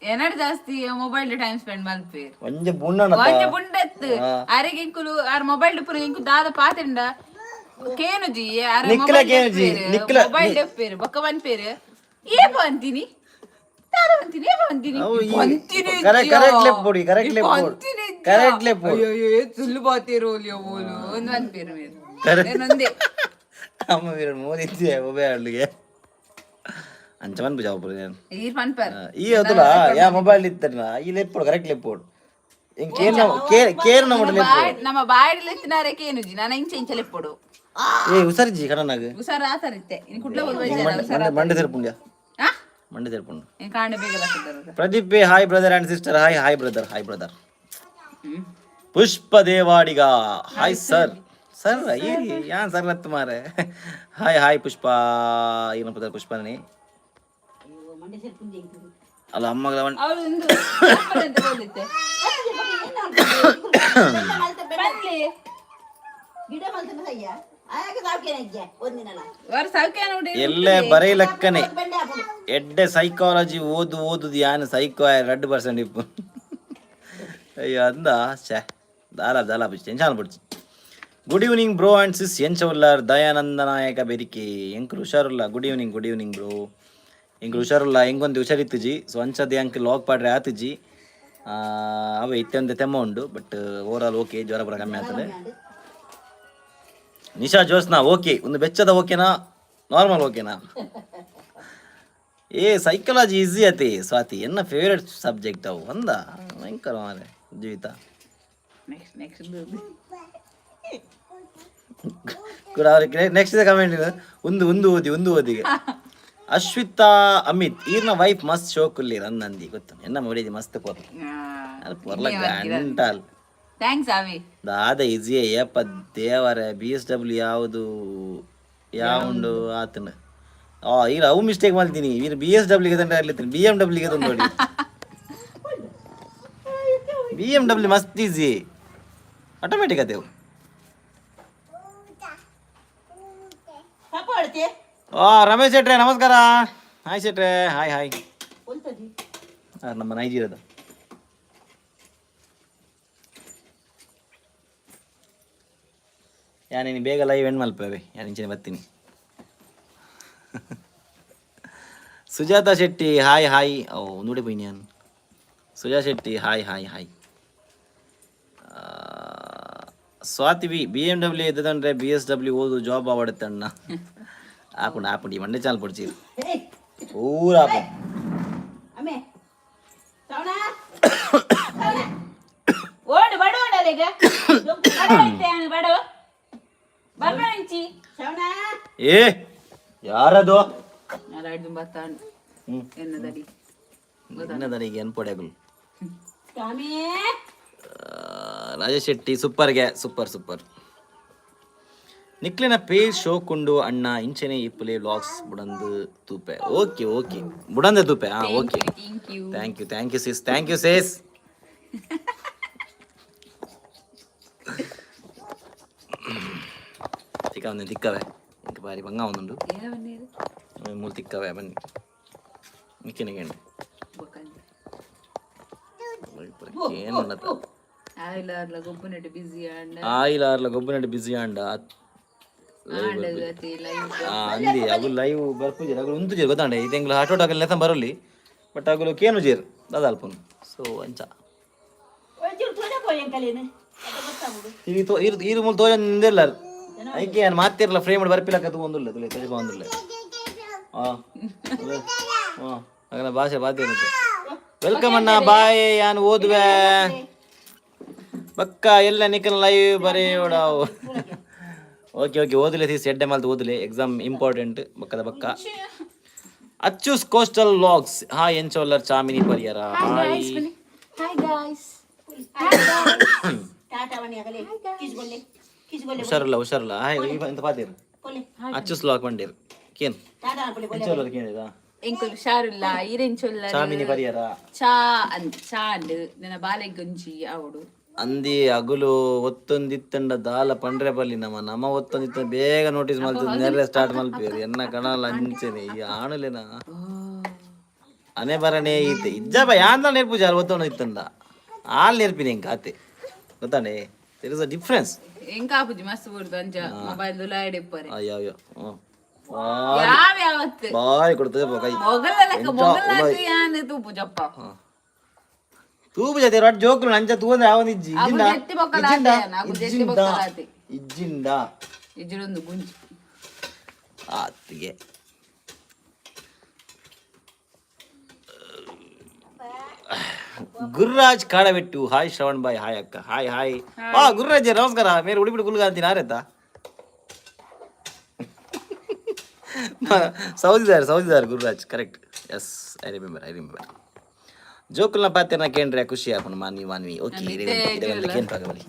ಎನಡ್ ಜಾಸ್ತಿ ಮೊಬೈಲ್ ಟೈಮ್ ಸ್ಪೆಂಡ್ ಮಲ್ಪೇರ್. ಒಂಜೆ ಬುಣ್ಣನ. ಒಂಜಿ ಬುಂಡತ್ ಅರೆಗೆ ಇಂಕುಲು ಆರ್ ಮೊಬೈಲ್ ಪುರ ಇಂಕು ದಾದ ಪಾತ್ರಿಂಡ ಕೇನುಜಿ ಆರ್. ನಿಕ್ಲ ಕೇನುಜಿ, ನಿಕ್ಲ- ಮೊಬೈಲ್ ಡೆಪ್ಪೇರು ಬೊಕ್ಕ ಪನ್ಪೇರು, ಏ ಬಂತೀನಿ ದಾದ ಬಂತೀನಿ, ಏ ಬಂತೀನಿ. ಅವು ಈ- ಬಂತೀನಿ. Correct ಲೆಪ್ಪೊಡಿ, correct ಲೆಪ್ಪೊಡು. Correct ಲೆಪ್ಪೊಡು. ಅಯ್ಯೋ, ಸುಳ್ಳು ಬಾತಿರೋ ಓಲು ಒಂದು ಪನ್ಪೇರು ಮೇರು. Correct. నేనుంది. ಅಮ್ಮ ವೀರ ಮೋದಿದ್ದೆ ಒಬ್ಬೇ ಅಲ್ಲಿಗೆ ಅಂಚ ಮನ್ಪು ಜಾವಪುರ నేను. ఈ పన్పేరు. ಈ ಅದುಲ ಯಾ ಮೊಬೈಲ್ ಇತ್ತನ ಈ ಲೆಪ್ಪೊಡು, ಕರೆಕ್ಟ್ ಲೆಪ್ಪೊಡು. ಇಂಕ ಕೇರ್ ಕೇರ್ ನಮ್ಮ ಲೆಪ್ಪೊಡು. ನಮ್ಮ ಬಾಯಿಲ್ ಎತ್ತಿನಾರೆ ಕೇನುಜಿ ನಾನು ಇಂಚ ಇಂಚ ಲೆಪ್ಪೊಡು. ಏ ಹುಷಾರಿಜ್ಜಿ ಕಣ್ಣನಾಗ. ಹುಷಾರ್ ಆತರಿತ್ತೆ ಇನ್ನು ಕುಡ್ಲ. ಮಂಡೆ ಮಂಡೆ ತೆರ್ಪುಂಡ್ಯಾ? ಆ. ಮಂಡೆ ತೆರ್ಪುಂಡು. ಇನ್ನು ಕಾಂಡೆ ಬೇಗ ಬರ್ತದೆ. Pradeep, hi brother and sister. Hi hi brother, hi brother. Pushpa Devadiga, hi sir. Sir ಯಾನ್ ಸರ್ ಲತ್ತು ಮಾರೆ. ಹಾಯ್ ಹಾಯ್ ಪುಷ್ಪ ಏನಪ್ಪ ಪುಷ್ಪನೇ ಅಲ್ಲ ಅಮ್ಮಗಳ. ಅವಳು ಒಂದು ಅಂತ ಬೋಲಿತ್ತೆ. ಬನ್ಲಿ. ಗಿಡ ಮಲ್ತನ ಆಯಾಗ ಸಾವ್ಕೇನ ಒಂದಿನ. ವರ ಸೌಖ್ಯ ನೋಡಿ. ಎಲ್ಲೇ ಬರೀಲಕ್ಕನೆ. ಬೆಂಡೆ ಹಾಕೊಂಡು. ಎಡ್ಡೆ ಸೈಕಾಲಜಿ ಓದು ಓದುದು ಯಾನ್ ಸೈಕೋ 2% ಇಪ್ಪು. ಅಯ್ಯೋ ಅಂದ ಛೇ ದಾಲ ದಾಲ ಬಿಚ್ಚಿ tension ಬಿಡ್ಚಿ. Good evening bro and sis, ಎಂಚ ಉಲ್ಲಾರ್? ದಯಾನಂದ ನಾಯಕ ಬೆರಿಕೆ, ಎಂಕ್ಲು ಹುಷಾರುಲ್ಲ. Good evening, good evening bro. ಎಂಕ್ಲು ಹುಷಾರುಲ್ಲ, ಎಂಕೊಂದು ಹುಷಾರಿತ್ತುಜಿ. ಸೊ ಅಂಚದ ಅಂಕ್ ಲಾಗ್ ಪಾಡ್ರೆ ಆತುಜಿ. ಅವೆ ಇತ್ತೊಂದು ತೆಮ್ಮ ಉಂಡು, ಬಟ್ ಓವರ್ ಆಲ್ ಓಕೆ. ಜ್ವರ ಪೂರ ಕಮ್ಮಿ ಆಗ್ತದೆ. ನಿಶಾ ಜೋಸ್ನಾ ಓಕೆ. ಒಂದು ಬೆಚ್ಚದ ಓಕೆನಾ, ನಾರ್ಮಲ್ ಓಕೆನಾ? ಏ ಸೈಕಾಲಜಿ ಈಸಿ ಅತಿ ಸ್ವಾತಿ, ಎನ್ನ ಫೇವ್ರೆಟ್ ಸಬ್ಜೆಕ್ಟ್ ಅವು ಅಂದ. ಭಯಂಕರ ಮಾರೆ ಜೀವಿತ. Next next. ಕೂಡ ಅವ್ರಿಗೆ ನೆಕ್ಸ್ಟ್ ಕಮೆಂಟ್ ಒಂದು ಒಂದು ಓದಿ ಒಂದು ಓದಿಗೆ. ಅಶ್ವಿತಾ ಅಮಿತ್, ಈರ್ನ ವೈಫ್ ಮಸ್ತ್ ಶೋಕುಲ್ಲಿ ನಂದಿ ಗೊತ್ತು. ಎನ್ನ ಮೋಡಿದಿ ಮಸ್ತ್ ಪೊರ್ಲು ಅದು ಪೊರ್ಲ ಗಂಟಾಲ್. Thanks ಅವಿ. ದಾದ ಈಸಿ ಏಪ ದೇವರೇ. ಬಿ ಎಸ್ ಡಬ್ಲ್ಯೂ ಯಾವುದು ಯಾವುಂಡು ಆತನ. ಆ ಈಗ ಅವು ಮಿಸ್ಟೇಕ್ ಮಾಡ್ತೀನಿ. ಈರ್ ಬಿ ಎಸ್ ಡಬ್ಲ್ಯೂಗೆ ತಂದ್ರೆ ಆಗ್ಲಿತ್ತೀನಿ, ಬಿ ಎಮ್ ಡಬ್ಲ್ಯೂಗೆ ತಂದು ನೋಡಿ. ಬಿ ಎಮ್ ಡಬ್ಲ್ಯೂ ಮಸ್ತ್ ಈಸಿ, ಆಟೋಮೆಟಿಕ್ ಅದೇವು. ಪಾಪ ಹೊಡ್ತಿ. ಆ ರಮೇಶ್ ಶೆಟ್ರೆ ನಮಸ್ಕಾರ. ಹಾಯ್ ಶೆಟ್ರೆ, ಹಾಯ್ ಹಾಯ್. ಹೊಲ್ತದಿ. ನಮ್ಮ ನೈಜೀರಿಯಾದ ಯಾ ನೀನು ಬೇಗ ಲೈವ್ ಎಂಡ್ ಮಲ್ಪವೆ. ಯಾನ್ ಇಂಚಿನ ಬರ್ತೀನಿ. Sujata Shetty hi hi. ಓ ನೋಡಿ ಪೋಯಿನಿ ಯಾನ್. Suja Shetty hi hi hi. Swathi B, B M W ಇದ್ದದಂದ್ರೆ B S W ಓದು ಜಾಬ್ ಆವಡುತ್ತೆ ಅಣ್ಣ. ಆಪುಂಡು ಆಪುಂಡು. ಈ ಮಂಡೆ ಚಾಲ್ ಪೊಡ್ಚಿ. ಏಯ್. ಪೂರ ಆಪುಂಡು. ಅಮ್ಮೆ ಶ್ರವಣ. ಓಡು ಬಡವಣ ಅಲ್ಲಿಗ ಬಡವ ಬರ್ಬಂಚಿ. ಶ್ರವಣ. ಏ ಯಾರದು? ನಾರಾಯಣ ಬತ್ತಾನು. ಎನ್ನದಡಿ. ಎನ್ನದಡಿಗೆ ಅನ್ಪೊಡೆಗುಲು. ಸ್ವಾಮಿ. ರಾಜೇಶ್ ಶೆಟ್ಟಿ ಸೂಪರ್ಗೆ, ಸೂಪರ್ ಸೂಪರ್. ನಿಕ್ಲಿನ ಪೇಜ್ ಶೋಕುಂಡು ಅಣ್ಣ, ಇಂಚನೆ ಇಪ್ಪುಲೆ, ವ್ಲಾಗ್ಸ್ ಬುಡಂದು ತೂಪೆ. ಓಕೆ ಓಕೆ, ಬುಡಂದೆ ತೂಪೆ. ಹಾ okay. Thank you. Thank you, thank you sis, thank you sis. ತಿಕ್ಕ ತಿಕ್ಕವೆ ಇಂಕ ಬಾರಿ ಬಂಗ ಒಂದುಂಡು. ಏನ? ಮೂಲು ತಿಕ್ಕವೆ, ಬನ್ನಿ ಮಿಕ್ಕಿನ. ಏನು? ಆಯಿಲಾರ್ಲ ಗೊಬ್ಬುನೆಟ್ ಬಿಸಿ ಆಂಡ. ಆಯಿಲಾರ್ಲ ಗೊಬ್ಬುನೆಟ್ ಬಿಸಿ ಆಂಡ. ಆಂಡ ಅತಿ ಲೈವ್. ಅಂದಿ ಅಗು ಲೈವ್ ಬರ್ಪುಜೆರ್, ಅಗುಲು ಉಂತುಜೆರ್ ಗೊತ್ತಾಂಡೆ. ಇತ್ತೆ ಎಂಕ್ಲು ಆಟೋಟ ಲೆತ್ತ ಬರೊಲಿ, ಬಟ್ ಅಗುಲು ಕೇನುಜೆರ್ ದಾದ ಅಲ್ಪುನು. ಸೊ ಅಂಚ. ಈ ತೋ ಇರು ಇರು ಮೂಲು ತೋಜೊಂದು ನಿಂದಿರ್ಲಾರ್ ಐಕೆ ಯಾನ್ ಮಾತಿರ್ಲ ಫ್ರೇಮ್ ಬರ್ಪಿಲಕ್ಕ ತೂವೊಂದುಲ್ಲ, ತುಲೆ ತೋಜ ಬಂದುಲ್ಲ. ಆ ಆ ಅಗಲ ಭಾಷೆ ಬಾತೆ. Welcome ಅಣ್ಣ, ಬಾಯ್, ಯಾನ್ ಓದುವೆ ಬಕ್ಕ ಎಲ್ಲ ನಿಕ್ಕನ ಲೈವ್ ಬರೆಯೋಡಾವು. ಓಕೆ ಓಕೆ, ಓದಲೆ ತೀಸ್ ಎಡ್ಡೆ ಮಲ್ತು ಓದಲೆ, ಎಕ್ಸಾಮ್ ಇಂಪಾರ್ಟೆಂಟ್ ಬಕ್ಕದ ಬಕ್ಕ. ಅಚ್ಚುಸ್ coastal logs, hi, ಎಂಚೋಲ್ಲರ್ ಚಾಮಿನಿ ಪರಿಯರ? Hi. Hi guys. Tata ಬನ್ನಿ ಆಗಲೇ ಕಿಸ್ಗೊಲ್ಲೆ ಕಿಸ್ಗೊಲ್ಲೆ. ಹುಷಾರಲ್ಲ, ಹುಷಾರಲ್ಲ. ಹಾಯ್, ಎಂತ ಪಾತೀರ್? ಅಚ್ಚುಸ್ ಲಾಗ್ ಬಂಡೀರ್ ಕೇನ್. ಟಾಟಾ ಪುಳಿ. ಎಂಚೋಲ್ಲರ್ ಕೇನಿದ? ಎಂಕುಲು ಹುಷಾರಿಲ್ಲ, ಈರೆಂಚೊಲ್ಲ? ಚಾಮಿನಿ ಪರಿಯರ. ಚಾ ಅಂದ್ ಚಾ ಅಂಡ್ ನನ್ನ ಬಾಲೆ ಗುಂಜಿ ಅವಡು. ಅಂದಿ ಅಗುಲು ಒತ್ತೊಂದಿತ್ತಂಡ ದಾಲ ಪಂಡ್ರೆ ಬಲ್ಲಿ, ನಮ್ಮ ನಮ್ಮ ಒತ್ತೊಂದಿತ್ತ ಬೇಗ ನೋಟಿಸ್ ಮಲ್ತು ನೆರ್ರೆ ಸ್ಟಾರ್ಟ್ ಮಲ್ಪೇರು ಎನ್ನ ಕಣಲ ಅಂಚನೆ. ಈ ಆಣುಲೆನ ಅನೆ ಬರನೇ ಈತೆ ಇಜ್ಜಾಬ ಯಾಂದ ನೇರ್ಪುಜಾರ ಒತ್ತೊಂದು ಇತ್ತಂಡ ಆಲ್ ನೇರ್ಪಿನಿ ಎಂಕ ಆತೆ ಗೊತ್ತಾಂಡೆ. There is a difference. ಎಂಕಾಪುಜಿ ಮಸ್ತ್ ಬುರ್ದು ಅಂಚ ಮೊಬೈಲ್ ದುಲಾಯಡ್ ಇಪ್ಪರೆ. ಅಯ್ಯೋ ಅಯ್ಯೋ, ಹ್ಞೂ. ಯಾವ ಯಾವತ್ತು? ಬಾರಿ ಕೊಡ್ತದೆ ಕೈ. ಮೊಗಲ ಲೆಕ್ಕ ಮೊಗಲಾತಿ ಯಾನ್ ತೂಪುಜಪ್ಪ. ತೂಪು ಜೊತೆ ರೊಟ್ಟ ಜೋಕುಲು ಅಂಚ ತೂವಂದ್ರೆ ಯಾವೊಂದು ಇಜ್ಜಿ. ಅಗು ಇಜ್ಜಿಂಡ. ಜೆತ್ತಿ ಬೊಕ್ಕಲಾತೆ ಯಾನ್, ಅಗು ಜೆತ್ತಿ ಇಜ್ಜಿಂಡ. ಬೊಕ್ಕಲಾತೆ. ಇಜ್ಜಿಂಡ. ಇಜ್ಜಿಡೊಂದು ಗುಂಜಿ. ಆತಿಗೆ ಗುರುರಾಜ್ ಕಾಡಬೆಟ್ಟು, ಹಾಯ್ ಶ್ರವಣ್ ಬಾಯ್, ಹಾಯ್ ಅಕ್ಕ, ಹಾಯ್ ಹಾಯ್. ಆ ಗುರುರಾಜ್, ನಮಸ್ಕಾರ. ಮೇರೆ ಉಡಿಬಿಡಿ ಗುಲ್ಗ ಅಂತೀನಿ ಆರೇತ ಸೌದಿದಾರ್ ಸೌದಿದಾರ್ Gururaj, correct. Yes, I remember, I remember. ಜೋಕುಲ್ನ ಪಾತೆರ್ನ ಕೇಂದ್ರ ಖುಷಿ ಆಪುಂಡು ಮಾನ್ವಿ ಮಾನ್ವಿ. ಓಕೆ, ಕೇನ್ ಪಾಗಬಲಿ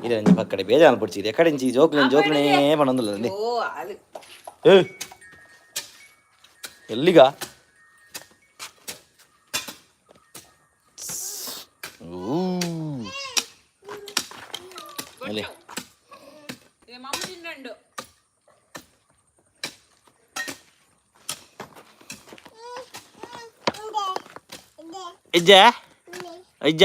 ಇರೆ ಒಂಜಿ ಪಕ್ಕಡೆ ಬೇಜಾನ್ ಪುಡ್ಚಿ ಎಕಡೆಂಚಿ ಜೋಕುಲೆನ್ ಜೋಕುಲೇ ಪಣೊಂದುಲ್ಲ. ಓ ಅದು. ಏ ಎಲ್ಲಿಗ? ಊ. ಎಲ್ಲಿ? ಮಮ್ಮ ತಿನ್ನಂಡು. ಇಜ್ಜ ಇಜ್ಜ.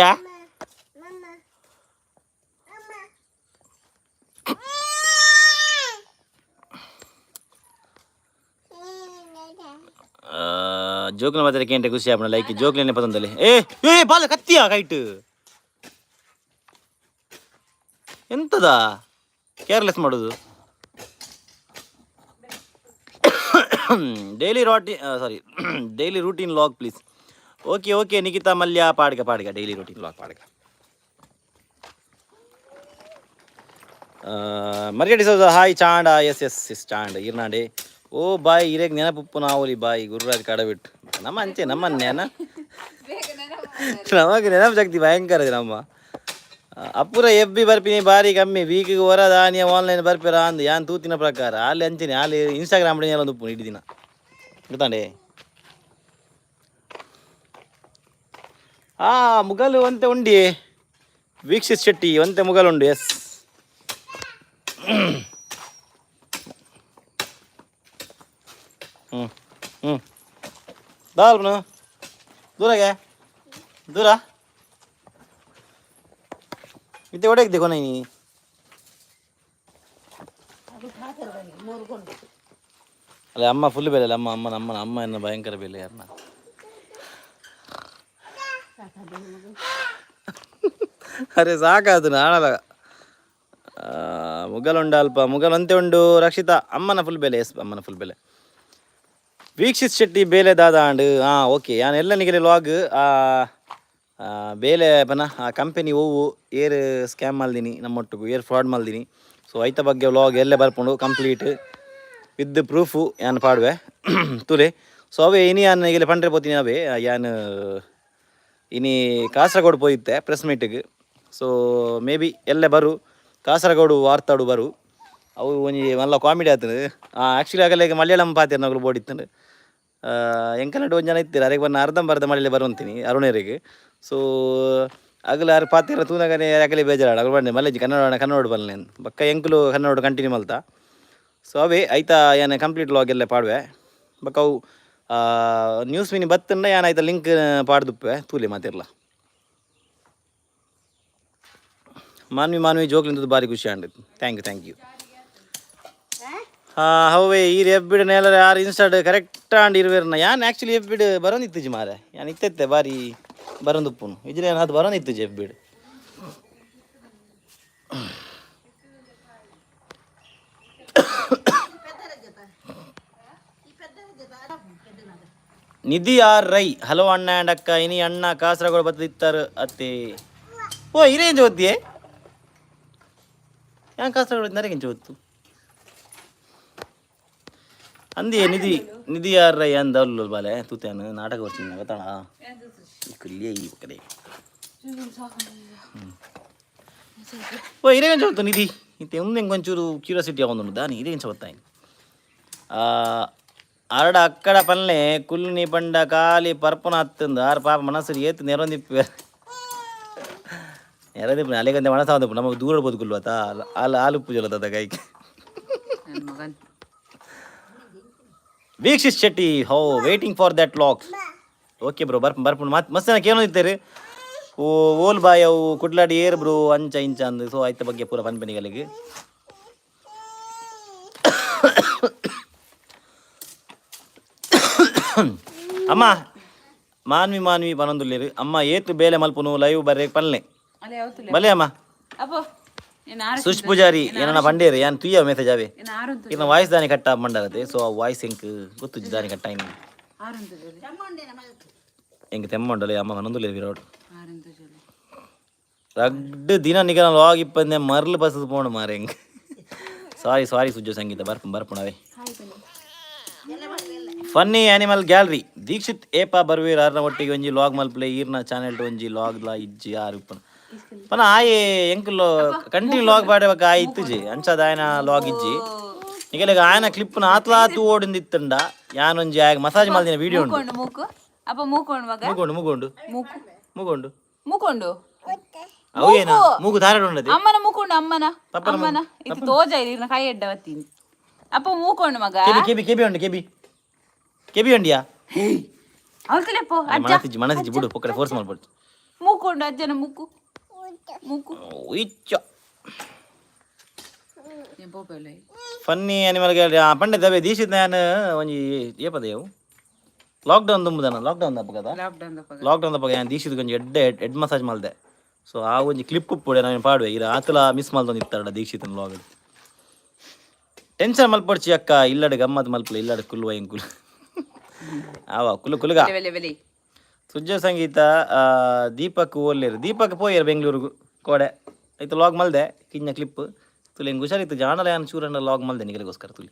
ಜೋಕುಲ ಮಾತ್ರ ಕೇಂದ್ರ ಖುಷಿ ಆಪುಂಡು. ಲೈಕ್ ಜೋಕ್ಲೆನೆ ಪತೊಂದಲೆ. ಏ ಏ ಬಾಲ ಕತ್ತಿಯ ಕೈಟ್ ಎಂತದ ಕೇರ್ಲೆಸ್ ಮಾಡೋದು? ಡೈಲಿ ರಾಟಿ sorry daily routine vlog please. Okay okay, Nikhita Mallya, ಪಾಡ್ಗ ಪಾಡ್ಗ, daily routine log ಪಾಡ್ಗ. ಮರಿಯಡಿ ಸೌದ, ಹಾಯ್ ಚಾಂಡ. S S S ಚಾಂಡ ಇರ್ನಾಡೆ. ಓ ಬಾಯ್, ಇರೇಗ್ ನೆನಪುಪ್ಪು ನಾವಲಿ ಬಾಯ್. ಗುರುರಾಜ್ ಕಡಬಿಟ್ಟು ನಮ್ಮ ಅಂಚೆ ನಮ್ಮ ನೆನ ನಮಗೆ ನೆನಪು ಶಕ್ತಿ ಭಯಂಕರ ಇದೆ ನಮ್ಮ. ಅಪ್ಪುರ ಎಬ್ಬಿ ಬರ್ಪಿನಿ ಬಾರಿ ಕಮ್ಮಿ, ವೀಕಿಗೆ ಹೊರ ದಾನಿಯ ಆನ್ಲೈನ್ ಬರ್ಪಿರ ಅಂದು ಯಾನ್ ತೂತಿನ ಪ್ರಕಾರ. ಅಲ್ಲಿ ಅಂಚಿನಿ ಅಲ್ಲಿ ಇನ್ಸ್ಟಾಗ್ರಾಮ್ ಒಂದು ಉಪ್ಪು ಇಡೀ ದಿನ ಗೊತ್ತಾಂಡೆ. ಆ ಮುಗಲು ಒಂತೆ ಉಂಡಿ. ವೀಕ್ಷಿತ್ ಶೆಟ್ಟಿ, ಒಂತೆ ಮುಗಲುಂಡು. ಎಸ್. ಹ್ಞೂ ಹ್ಞೂ ದಾಲ್ಪನು ದೂರಗೆ ದೂರ ಇತ್ತೆ ಒಡೆಗೆ ಕೊನೆ ನೀ. ಅಲ್ಲ, ಅಮ್ಮ ಫುಲ್ ಬೆಲೆ ಅಲ್ಲ. ಅಮ್ಮ ಅಮ್ಮನ ಅಮ್ಮನ ಅಮ್ಮ ಎನ್ನ ಭಯಂಕರ ಬೆಲೆ ಯಾರನ್ನ. ಅರೆ ಸಾಕಾದು ನಾಳಲ್ಲ. ಮುಗಲುಂಡ ಅಲ್ಪ ಮುಗಲ್ ಅಂತೆ ಉಂಡು. ರಕ್ಷಿತಾ, ಅಮ್ಮನ ಫುಲ್ ಬೆಲೆ. ಎಸ್, ಅಮ್ಮನ ಫುಲ್ ಬೆಲೆ. ವೀಕ್ಷಿತ್ ಶೆಟ್ಟಿ, ಬೇಲೆ ದಾದ ಅಂಡ್. ಹಾಂ ಓಕೆ, ಯಾನ್ ಎಲ್ಲ ನಿಗಲೆ ಲಾಗ್ ಬೇಲೆ ಪನ ಆ ಕಂಪೆನಿ ಓವು ಏರ್ ಸ್ಕ್ಯಾಮ್ ಮಲ್ದಿನಿ ನಮ್ಮೊಟ್ಟಿಗೂ, ಏರ್ ಫ್ರಾಡ್ ಮಲ್ದಿನಿ. ಸೊ ಐತ ಬಗ್ಗೆ ವ್ಲಾಗ್ ಎಲ್ಲೇ ಬರ್ಪುಂಡು, complete with proof ಯಾನ್ ಪಾಡುವೆ ತುಲೆ. ಸೊ ಅವೇ ಇನಿ ಯಾನ್ ಈಗಲೇ ಪಂಡ್ರೆ ಪೋತೀನಿ. ಅವೇ ಯಾನ್ ಇನಿ ಕಾಸರಗೋಡು ಪೋಯಿತ್ತೆ ಪ್ರೆಸ್ ಮೀಟಿಗೆ. So may be ಎಲ್ಲೆ ಬರು ಕಾಸರಗೋಡು ವಾರ್ತಾಡು ಬರು. ಅವು ಒಂಜಿ ಮಲ್ಲ ಕಾಮಿಡಿ ಆತಂದು. ಆ್ಯಕ್ಚುಲಿ ಆಗಲ್ಲ ಈಗ ಮಲಯಾಳಂ ಪಾತೆರ್ ನಗಲು ಬೋಡಿತ್ತಂಡು. ಎಂಕಲ್ನಡ್ ಒಂಜಿ ಜನ ಇತ್ತೀರ, ಅರೆಗ್ ಬನ್ನ ಅರ್ಧಂಬರ್ಧ ಮಳೆಲೆ ಬರುವಂತೀನಿ ಅರುಣರಿಗೆ. ಸೊ ಅಗಲ ಅರ್ ಪಾತೆರ ತೂನಗನೆ ಅಗಲೆ ಬೇಜಾರಾಡ. ಅಗಲು ಬಂಡೆ ಮಲ್ಲೆಜಿ ಕನ್ನಡ ಕನ್ನಡ ಬಲ್ಲೆ ಬಕ್ಕ ಎಂಕುಲು ಕನ್ನಡ ಕಂಟಿನ್ಯೂ ಮಲ್ತ. ಸೊ ಅವೇ ಐತ ಯಾನ್ ಕಂಪ್ಲೀಟ್ ಲಾಗ್ ಎಲ್ಲ ಪಾಡುವೆ. ಬೊಕ ಅವು ನ್ಯೂಸ್ ಮಿನಿ ಬತ್ತಂಡ ಯಾನ್ ಐತ ಲಿಂಕ್ ಪಾಡ್ದುಪ್ಪೆ, ತೂಲೆ ಮಾತಿರ್ಲ. ಮಾನ್ವಿ ಮಾನ್ವಿ ಜೋಕ್ಲಿಂದದ್ದು ಭಾರಿ ಖುಷಿ ಆಂಡ್. Thank you, thank you. ಹಾಂ, ಹೌವೆ ಈರ್ ಎಬ್ಬಿಡ್ ನೇಲರೆ ಆರ್ ಇನ್ಸ್ಟಾಡ್ ಕರೆಕ್ಟ್ ಆಂಡ್ ಇರುವೆರ್ನ. ಯಾನ್ ಆ್ಯಕ್ಚುಲಿ ಎಬ್ಬಿಡ್ ಬರೋಂದಿತ್ತುಜಿ ಮಾರೆ. ಯಾನ್ ಇತ್ತೆತ್ತೆ ಬಾರಿ ಬರೋಂದುಪ್ಪುನು ಇಜ್ರೆ ಯಾನ್ ಅದು ಬರೋಂದಿತ್ತುಜಿ ಎಬ್ಬಿಡ್. ನಿಧಿ ಆರ್ ರೈ, ಹಲೋ ಅಣ್ಣ ಆ್ಯಂಡ್ ಅಕ್ಕ. ಇನಿ ಅಣ್ಣ ಕಾಸರಗೋಡು ಬತ್ತಿತ್ತಾರೆ ಅತ್ತೆ. ಓ, ಇರೇಂಜ್ ಓದ್ದಿಯೇ? ಯಾನ್ ಕಾಸರಗೋಡು ನರಗಿಂಚ ಓದ್ತು ಅಂದಿಯೇ. ನಿಧಿ ನಿಧಿ ಆರ್ ರೈ ಅಂದ ಅಲ್ಲು ಬಾಲೆ ತೂತೇನು ನಾಟಕ ಬರ್ತೀನಿ ಗೊತ್ತಾಣ ಕುಲ್ಲಿಯೇ ಈ ಕಡೆ. ಓ, ಇರೇಂಜ್ ಓದ್ತು ನಿಧಿ ಇತ್ತೆ ಉಂದೆಂಗೆ ಒಂಚೂರು ಕ್ಯೂರಿಯಾಸಿಟಿ ಆವೊಂದುಂಡು ದಾನಿ ಇರೇಂಚ ಗೊತ್ತಾಯಿನಿ. ಅರಡ ಅಕ್ಕಡ ಪಲ್ಲೆ ಕುಲ್ನಿ ಪಂಡ ಖಾಲಿ ಪರ್ಪನ ಹತ್ತಂದು ಆರ್ ಪಾಪ ಮನಸ್ಸು ಏತ್ ನೆರೊಂದಿಪ್ಪು ನೆರದಿಪ್ಪು ಅಲೆಗಂದೆ ಮನಸ್ಸು ನಮಗೆ ದೂರ ಬದುಕುಲ್ವತ್ತ ಅಲ್ಲ ಆಲುಪ್ಪು ಜೊಲದ ಕೈಗೆ. ನನ್ನ ಮಗನ್. ವೀಕ್ಷಿಸ್ ಶೆಟ್ಟಿ, ಹೋ, waiting for that vlogs. Okay bro, ಬರ್ಪು ಬರ್ಪುಂಡು. ಮತ್ ಮಸ್ತ್ ಜನ ಕೇಳೋದಿತ್ತೇರಿ, ಓ ಓಲ್ ಬಾಯ್ ಅವು ಕುಡ್ಲಾಡಿ ಏರ್ ಬ್ರೋ ಅಂಚ ಇಂಚ ಅಂದು. ಸೊ ಆಯ್ತ ಬಗ್ಗೆ ಪೂರ ಪನ್ಪೆನಿಗಲಿಗೆ. ಅಮ್ಮ ಮಾನ್ವಿ ಮಾನ್ವಿ ಪನೊಂದುಲ್ಲೇರು. ಅಮ್ಮ ಏತ್ ಬೇಲೆ ಮಲ್ಪುನು, ಲೈವ್ ಬರ್ರೆ ಪಲ್ಲೆ. ಅಲ್ಲ ಯಾವತ್ತಲ್ಲ. ಬಲೆ ಅಮ್ಮ. ಅಪ್ಪೋ ಏನ್ ಆರು. ಸುಶ್ ಪೂಜಾರಿ ಏನನ್ನ ಪಂಡೇರು ಯಾನ್ ತುಯ್ಯ ಮೆಸೇಜ್ ಅವೇ. ಏನ್ ಆರು. ಇನ್ನು ವಾಯ್ಸ್ ದಾನಿ ಕಟ್ಟ ಮಂಡಲತೆ. ಸೊ ಆ ವಾಯ್ಸ್ ಎಂಕ್ ಗೊತ್ತುಜ್ಜಿ ದಾನಿ ಕಟ್ಟ ಇನ್ನು. ಆರು. ಎಂಕ್ ತೆಮ್ಮಂಡಲೆ ಅಮ್ಮ ಪನೊಂದುಲ್ಲೇರು ವಿರೋಡ್. ಆರು. ರಗ್ಡ್ ದಿನ ನಿಗನ ಲಾಗ್ ಇಪ್ಪಂದೆ ಮರ್ಲು ಬಸ್ಸು ಪೋಣ ಮಾರೆ ಎಂಕ್. ಸಾರಿ ಸಾರಿ ಸುಜ್ಜು ಸಂಗೀತ, ಬರ್ಪು ಬರ್ಪುಣವೇ. ಫನ್ನಿ ಆನಿಮಲ್ ಗ್ಯಾಲರಿ ದೀಕ್ಷಿತ್ ಏಪ ಬರ್ವೀರ್? ಆರ್ನ ಒಟ್ಟಿಗೆ ಒಂಜಿ ಲಾಗ್ ಮಲ್ಪ್ಲೆ. ಈರ್ನ ಚಾನೆಲ್ ಒಂಜಿ ಲಾಗ್ ಲಾ ಇಜ್ಜಿ. ಆರು ಇಪ್ಪನ ಪನ ಆಯೆ ಎಂಕುಲು ಕಂಟಿನ್ಯೂ ಲಾಗ್ ಪಾಡಬೇಕ ಆಯ್ ಇತ್ತುಜಿ ಅಂಚಾದ ಆಯನ ಲಾಗ್ ಇಜ್ಜಿ. ನಿಗಲೆಗ ಆಯನ ಕ್ಲಿಪ್ನ ಆತ್ಲಾ ತೂ ಓಡಿಂದ ಇತ್ತಂಡ ಯಾನೊಂಜಿ ಆಯಗ್ ಮಸಾಜ್ ಮಲ್ದಿನ ವಿಡಿಯೋ ಉಂಡು. ಮೂಕೊಂಡು ಮೂಕು ಅಪ್ಪ, ಮೂಕೊಂಡು ಮಗ. ಮೂಗೊಂಡು ಮೂಗೊಂಡು. ಮೂಕು. ಮೂಗೊಂಡು. ಮೂಕೊಂಡು. ಅವು ಏನ ಮೂಗು ಧಾರಾಡ ಉಂಡದೆ. ಅಮ್ಮನ ಮೂಕೊಂಡು, ಅಮ್ಮನ. ಪಪ್ಪನ. ಅಮ್ಮನ ಇದು ತೋಜ ಇರ್ನ ಕೈ ಅಡ್ಡ ಬತ್ತೀನಿ. ಅಪ್ಪ ಮೂಕೊಂಡು ಮಗ. ಕೆಬಿ ಕೆಬಿ ಕೆಬಿ ಉಂಡು, ಕೆಬಿ ಕೆಬಿ ಉಂಡಿಯಾ? ಅವಳ್ತಲೆಪ್ಪೋ ಅಜ್ಜ. ಮನಸಿಜ್ಜಿ ಮನಸಿಜ್ಜಿ ಬಿಡು, ಪೊಕ್ಕಡೆ ಫೋರ್ಸ್ ಮಾಡ್ಬೋದು. ಮೂಕೊಂಡು ಅಜ್ಜನ ಮೂಕು ಮೂಕು. ಇಚ್ಚ. ಫನ್ನಿ ಅನಿಮಲ್ ಗ್ಯಾಲರಿ ಪಂಡೆ ದವೆ ದೀಶಿತ್ ನಾನು ಒಂಜಿ ಏಪದ ಯವು ಲಾಕ್ಡೌನ್ ತುಂಬುದನ, ಲಾಕ್ಡೌನ್ ದಪ್ಪಗದ. ಲಾಕ್ಡೌನ್. ಲಾಕ್ಡೌನ್ ದಪ್ಪಗ ಯಾನ್ ದೀಶಿತ್ ಒಂಜಿ ಎಡ್ಡೆ ಹೆಡ್ ಮಸಾಜ್ ಮಲ್ದೆ. ಸೊ ಆ ಒಂಜಿ ಕ್ಲಿಪ್ ಉಪ್ಪುಡೆ ನಾನು ಪಾಡುವೆ. ಇರ ಆತಲ ಮಿಸ್ ಮಲ್ದೊಂದು ಇತ್ತಾಡ ದೀಕ್ಷಿತನ ಲಾಗ್. ಟೆನ್ಷನ್ ಮಲ್ಪೊಡ್ಚಿ ಅಕ್ಕ, ಇಲ್ಲಡೆ ಗಮ್ಮತ್ ಮಲ್ಪಲೆ, ಇಲ್ಲಡೆ ಕುಲ್ವ ಎಂಕುಲು ಆವ ಕುಲು ಕುಲುಗ. ಬೆಲೆ ಬೆಲೆ. ಸುಜ್ಜ ಸಂಗೀತ ದೀಪಕ್ ಓಲ್ಲೇರು? ದೀಪಕ್ ಪೋಯೇರು ಬೆಂಗಳೂರಿಗೆ ಕೋಡೆ. ಆಯ್ತು ಲಾಗ್ ಮಲ್ದೆ ಕಿನ್ನ ಕ್ಲಿಪ್ ತುಲಿ. ಹೆಂಗೆ ಹುಷಾರಿತ್ತು ಜಾಣಲ ಯಾನ್ ಚೂರಣ್ಣ ಲಾಗ್ ಮಲ್ದೆ ನಿಗಲಿಗೋಸ್ಕರ ತುಲಿ.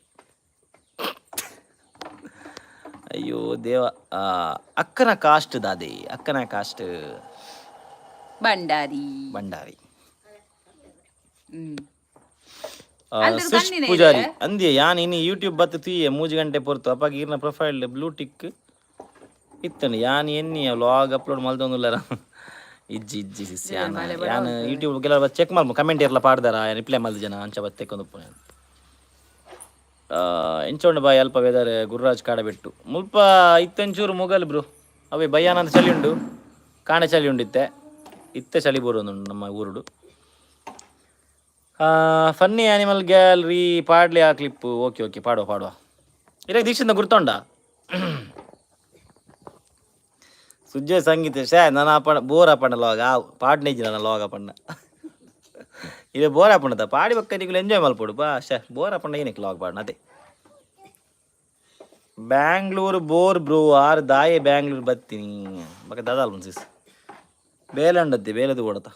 ಅಯ್ಯೋ ದೇವ. ಅಕ್ಕನ ಕಾಸ್ಟ್ ದಾದೆ? ಅಕ್ಕನ ಕಾಸ್ಟ್? ಭಂಡಾರಿ. ಭಂಡಾರಿ. ಹ್ಮ್. ಸುಶ್ ಕಣ್ಣಿನ. ಪೂಜಾರಿ ಅಂದ್ಯ ಯಾನ್ ಇನಿ ಯೂಟ್ಯೂಬ್ ಬತ್ತು ತುಯ್ಯೆ 3 ಗಂಟೆ ಪೊರ್ತು. ಅಪ್ಪಾಗ ಈರ್ನ ಪ್ರೊಫೈಲ್ ಬ್ಲೂ ಟಿಕ್ ಇತ್ತಂಡು. ಯಾನ್ ಎನ್ನಿ ಲಾಗ್ ಅಪ್ಲೋಡ್ ಮಲ್ದೊಂದುಲ್ಲಾರ. ಇಜ್ಜಿ ಇಜ್ಜಿ ಸಿಸ್. ಯಾನ್ ಯಾನ್ ಯೂಟ್ಯೂಬ್ ಕೆಲವು ಚೆಕ್ ಮಲ್ಪು, ಕಮೆಂಟ್ ಇರ್ಲ ಪಾಡ್ದಾರ, ರಿಪ್ಲೈ ಮಲ್ದ ಜನ ಅಂಚ ಬತ್ತೆಕೊಂದು ನಾನು. ಎಂಚೋಂಡು ಬಾಯ್ ಅಲ್ಪ ವೆದರ್? ಗುರುರಾಜ್ ಕಾಡಬೆಟ್ಟು ಮುಲ್ಪ ಇತ್ತೆಂಚೂರು ಮುಗಲ್ ಬ್ರು. ಅವೇ ಬಯ್ಯಾನಂದ ಚಳಿ ಉಂಡು, ಕಾಣೆ ಚಳಿ ಉಂಡು. ಇತ್ತೆ ಇತ್ತೆ ಚಳಿ ಬರೋದುಂಡು ನಮ್ಮ ಊರುಡು. ಫನ್ನಿ ಆನಿಮಲ್ ಗ್ಯಾಲರಿ ಪಾಡ್ಲಿ ಆ ಕ್ಲಿಪ್. ಓಕೆ ಓಕೆ, ಪಾಡುವ ಪಾಡುವ. ಇರ ದೀಕ್ಷಿತ ಗುರ್ತೊಂಡ ಸುಜ್ಜೆ ಸಂಗೀತ ಶೇ ನನ್ನ ಅಪ್ಪಣ ಬೋರ್ ಅಪ್ಪಣ್ಣ ಲಾಗ್ ಆ ಪಾಡ್ನೇಜಿ ನನ್ನ ಲಾಗ್ ಅಪ್ಪಣ್ಣ ಇದು ಬೋರ್ ಅಪ್ಪಣ್ಣದ ಪಾಡಿ ಬಕ್ಕ ನಿಗುಲು ಎಂಜಾಯ್ ಮಲ್ಪೊಡು ಬಾ. ಶೇ ಬೋರ್ ಅಪ್ಪಣ್ಣ ಏನಕ್ಕೆ ಲಾಗ್ ಪಾಡ್ನ ಅದೇ. Bangalore bore bro. ಆರು ದಾಯೆ ಬ್ಯಾಂಗ್ಳೂರು ಬತ್ತೀನಿ ಬಕ್ಕ ದಾದಾಲ್ ಸಿಸ್ ಬೇಲೆ ಉಂಡತ್ತಿ ಬೇಲೆದು ಕೊಡತ.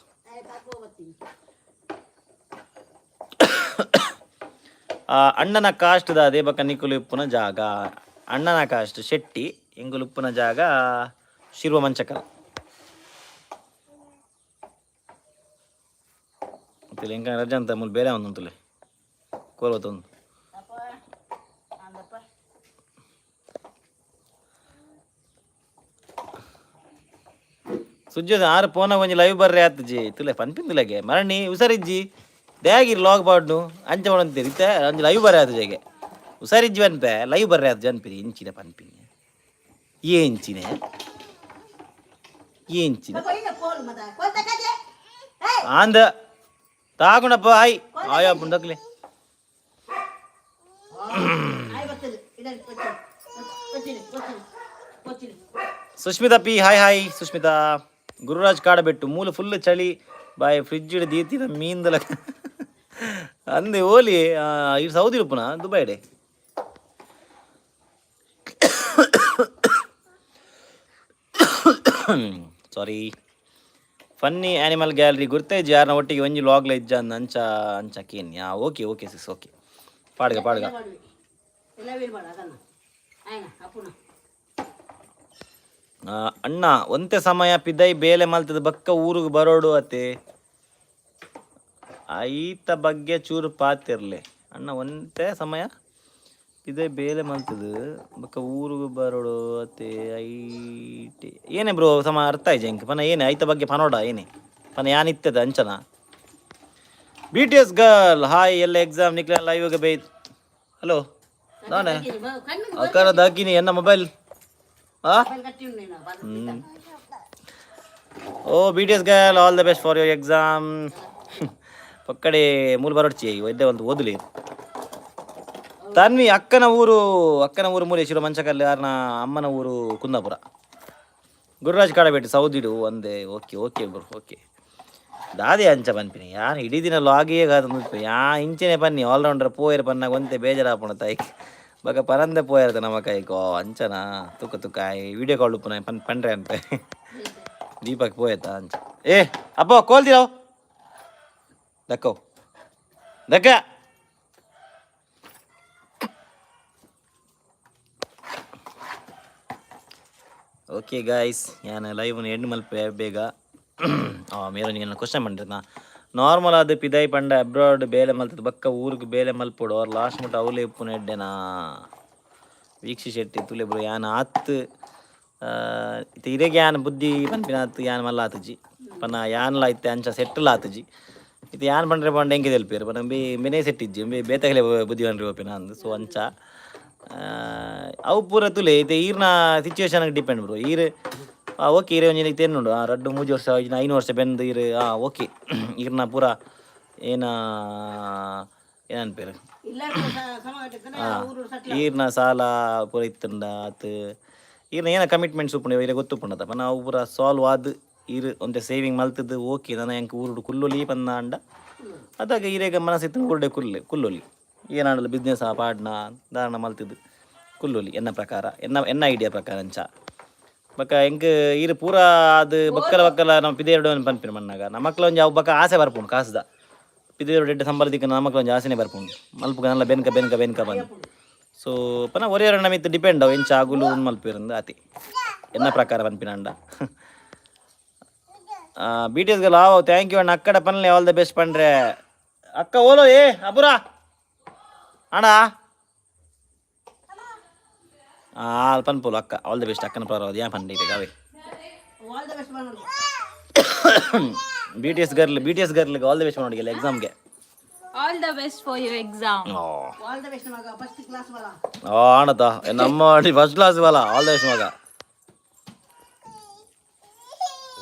ಅಣ್ಣನ ಕಾಸ್ಟ್ ದಾದೆ ಬಕ್ಕ ನಿಕುಲು ಇಪ್ಪುನ ಜಾಗ? ಅಣ್ಣನ ಕಾಸ್ಟ್ ಶೆಟ್ಟಿ, ಎಂಗುಲು ಉಪ್ಪುನ ಜಾಗ ಶಿರ್ವ ಮಂಚಕಲ್. ತುಲೆ ಎಂಕ ರಜೆ ಅಂತ ಮುಲ್ ಬೇರೆ ಒಂದು ತುಲೆ ಕೋಲ್ವತ್ತೊಂದು. ಸುಜ್ಜದ ಆರು ಪೋನ ಒಂಜಿ ಲೈವ್ ಬರ್ರೆ ಆತಜಿ ತುಲೆ ಪನ್ಪಿಂದುಲಗೆ ಮರಣಿ ಹುಷಾರಿಜ್ಜಿ. ದ್ಯಾಗಿರ್ ಲಾಗ್ ಪಾಡ್ನು ಅಂಚ ಮಾಡಂತೀರಿ ಇತ್ತೆ ಅಂಚ ಲೈವ್ ಬರ ಆತು ಜಗೆ ಹುಷಾರಿಜ್ಜಿ ಪನ್ಪೆ ಲೈವ್ ಬರ್ರೆ ಆತು ಜನ್ಪಿರಿ ಇಂಚಿನ ಪನ್ಪಿನಿ ಏಂಚಿನೆ ಏಂಚಿನ ಆಂದ ತಾಗುಣಪ್ಪ ಆಯ್ ಆಯ್ ಅಪ್ಪು Sushmita P, hi hi Sushmita. Gururaj Kadabettu ಮೂಲ ಫುಲ್ ಚಳಿ ಬಾಯ್ ಫ್ರಿಜ್ ದೀತಿನ ಮೀಂದಲ ಅಂದೆ ಓಲಿ. ಈ ಸೌದಿ ಉಪ್ಪುನ Dubai day. Sorry. Funny animal gallery ಗುರ್ತೇಜ್ ಯಾರನ್ನ ಒಟ್ಟಿಗೆ ಒಂಜಿ ಲಾಗ್ಲ ಇಜ್ಜ ಅಂಚ ಅಂಚ ಕೇನ್. ಯಾ, ಓಕೆ ಓಕೆ ಸಿಸ್, ಓಕೆ. ಪಾಡ್ಗ ಪಾಡ್ಗ. ಅಣ್ಣ ಒಂತೆ ಸಮಯ ಪಿದೈ ಬೇಲೆ ಮಲ್ತದ ಬಕ್ಕ ಊರಿಗೆ ಬರೋಡು ಅತೆ ಐತ ಬಗ್ಗೆ ಚೂರು ಪಾತಿರ್ಲೆ. ಅಣ್ಣ ಒಂತೆ ಸಮಯ ಪಿದೈ ಬೇಲೆ ಮಲ್ತದ ಬಕ್ಕ ಊರಿಗೆ ಬರೋಡು ಅತೆ ಐಟಿ ಏನೇ ಬ್ರೋ ಸಮ ಅರ್ಥ ಆಯ್ತು ಎಂಕ್ ಪನ ಏನೇ ಐತ ಬಗ್ಗೆ ಪನೋಡ ಏನೇ ಪನ ಯಾನಿತ್ತದ ಅಂಚನ. BTS girl hi. ಎಲ್ಲ ಎಕ್ಸಾಮ್ ನಿಕ್ಲ ಲೈವ್ ಬೇಯ್ತು. ಹಲೋ ನಾನೇ ಅಕ್ಕಾರ ದಾಕಿನಿ ಎನ್ನ ಮೊಬೈಲ್. ಆ ಓ BTS girl, all the best for your exam. ಪಕ್ಕಡೆ ಮೂಲ ಬರೋಡ್ಚಿ ವೈದ್ಯ ಒಂದು ಓದಲಿ. ತನ್ವಿ ಅಕ್ಕನ ಊರು, ಅಕ್ಕನ ಊರು ಮೂಲೆ ಶಿರೋ ಮಂಚಕಲ್ಲಿ, ಯಾರನ ಅಮ್ಮನ ಊರು ಕುಂದಾಪುರ. ಗುರುರಾಜ್ ಕಾಡಬೇಟು ಸೌದಿಡು ಒಂದೇ. Okay okay bro, okay. ದಾದೆ ಅಂಚ ಪನ್ಪಿನಿ ಯಾನ್ ಇಡೀ ದಿನ ಲಾಗಿಯೇ ಕಾದು ಯಾ ಇಂಚನೆ ಪನ್ನಿ ಆಲ್ರೌಂಡರ್ ಪೋಯರ್ ಪನ್ನಾಗ ಒಂತೆ ಬೇಜಾರಾಪುಣ ತಾಯಿ ಬಕ ಪರಂದೆ ಪೋಯರ್ತ ನಮ್ಮ ಕೈಕೋ ಅಂಚನಾ ತುಕ್ಕ ತುಕ್ಕ ವಿಡಿಯೋ ಕಾಲ್ ಉಪ್ಪುನ ಪನ್ ಪಂಡ್ರೆ ಅನ್ಪೆ ದೀಪಕ್ ಪೋಯತ ಅಂಚ. ಏ ಅಪ್ಪೋ ಕೋಲ್ದಿರಾವ್ ದಕ್ಕೋ ದಕ್ಕ. ಓಕೆ ಗಾಯ್ಸ್, ಯಾನ್ ಲೈವ್ ಎಂಡ್ ಮಲ್ಪೆ ಬೇಗ. ಮೇರೊಂಜಿ ಕ್ವಶನ್ ಪಂಡಿರ್ನ ನಾರ್ಮಲ್ ಆದ್ ಪಿದೈ ಪಂಡ ಅಬ್ರಾಡ್ ಬೇಲೆ ಮಲ್ತದ ಬಕ್ಕ ಊರಿಗೆ ಬೇಲೆ ಮಲ್ಪೊಡು ಅವ್ರು ಲಾಸ್ಟ್ ಮುಟ್ಟ ಅವಲೇ ಉಪ್ಪುನ ಎಡ್ಡೆನಾ? ವೀಕ್ಷಿ ಶೆಟ್ಟಿ ತುಲೆ ಬ್ರೋ, ಯಾನ್ ಆತ್ ಇತ್ತೆ ಇರೆಗ್ ಯಾನ್ ಬುದ್ಧಿ ಪನ್ಪಿನ ಆತ್ ಯಾನ್ ಮಲ್ಲ ಆತುಜಿ ಪನ ಯಾನ್ಲ ಇತ್ತೆ ಅಂಚ ಸೆಟ್ಟಲ್ ಆತುಜಿ. ಇತ್ತೆ ಯಾನ್ ಪಂಡ್ರೆ ಪಂಡ ಎಂಕೆ ತೆಲ್ಪೇರು ಪನ ಬಿ ಮೆನೆ ಸೆಟ್ ಇಜ್ಜಿ ಬಿ ಬೇತೆಗಲೆ ಬುದ್ಧಿ ಪಂಡ್ರೆ ಓಪಿನ ಅಂದ್. ಸೊ ಅಂಚ ಅವು ಪೂರ ತುಲೆ ಇತ್ತೆ ಈರ್ನ ಸಿಚುವೇಶನ್ ಡಿಪೆಂಡ್ ಬ್ರೋ. ಈರ್ ಓಕೆ ಈರೆ ಒಂಜಿ ತೆನ್ನುಂಡು ರಡ್ಡು ಮೂಜಿ ವರ್ಷ 5 ವರ್ಷ ಬೆಂದು ಈರ್ ಓಕೆ ಈರ್ನ ಪೂರ ಏನ ಏನನ್ಪೇರು ಈರ್ನ ಸಾಲ ಪೂರ ಇತ್ತಂಡ ಆತ್ ಈರ್ನ ಏನ ಕಮಿಟ್ಮೆಂಟ್ಸ್ ಉಪ್ಪುಂಡು ಇರೆ ಗೊತ್ತುಪ್ಪುಂಡತ ಪನ ಅವು ಪೂರ ಸಾಲ್ವ್ ಆದ್ ಈರ್ ಒಂತೆ ಸೇವಿಂಗ್ ಮಲ್ತದ್ದು ಓಕೆ ನನ ಎಂಕ್ ಊರುಡು ಕುಲ್ಲೊಲಿ ಪಂದ ಅಂಡ ಅದಾಗ ಈರೆಗ ಮನಸ್ಸಿತ್ತು ಊರುಡೆ ಕುಲ್ಲೆ ಕುಲ್ಲೊಲಿ ಏನಾಂಡಲ ಬಿಸ್ನೆಸ್ ಆ ಪಾಡ್ನ ದಾರಣ ಮಲ್ತದ್ದು ಕುಲ್ಲೊಲಿ ಎನ್ನ ಪ್ರಕಾರ ಎನ್ನ ಎನ್ನ ಐಡಿಯಾ ಪ್ರಕಾರ ಅಂಚ. ಬೊಕ ಎಂಕ್ ಈರ್ ಪೂರ ಅದು ಬಕ್ಕಲ ಬಕ್ಕಲ ನಮ್ಮ ಪಿದೇರುಡು ಪನ್ಪಿನ ಮಣ್ಣಾಗ ನಮಕ್ಲ ಒಂಜಿ ಅವು ಬಕ್ಕ ಆಸೆ ಬರ್ಪುಂಡು ಕಾಸ್ದ ಪಿದೇರುಡು ಎಡ್ಡೆ ಸಂಬಳ ದಿಕ್ಕ ನಮಕ್ಲ ಒಂಜಿ ಆಸೆನೆ ಬರ್ಪುಂಡು ಮಲ್ಪುಗ ನಲ್ಲ ಬೆನ್ಕ ಬೆನ್ಕ ಬೆನ್ಕ ಬಂದು. ಸೊ ಪನ ಒರಿಯರ ನಮಿತ್ ಡಿಪೆಂಡ್ ಅವು ಎಂಚ ಆಗುಲು ಉಂದು ಮಲ್ಪಿರಂದು ಆತಿ ಎನ್ನ ಪ್ರಕಾರ ಪನ್ಪಿನ ಅಂಡ. BTS girl ಆವ್ thank you ಅಣ್ಣ. ಅಕ್ಕಡ ಪನ್ಲೆ ಆಲ್ the best ಪಂಡ್ರೆ. ಅಕ್ಕ ಓಲೋ ಏ ಅಪುರ ಅಣ್ಣ ಪನ್ಪೋಲು ಅಕ್ಕ ಆಲ್ the best ಅಕ್ಕನ ಪರವಾದ ಯಾ ಪಂಡಿ ಅವೇ. BTS girl, BTS girl all the best ಮಾಡೋಡಿಗೆಲ್ಲ ಎಕ್ಸಾಮ್ಗೆ. All the best for your exam. All the best ಮಗ, ಫಸ್ಟ್ ಕ್ಲಾಸ್ ಬಲ. ಆಣತ ನಮ್ಮ ಫಸ್ಟ್ ಕ್ಲಾಸ್ ಬಲ ಆಲ್ the best ಮಗ.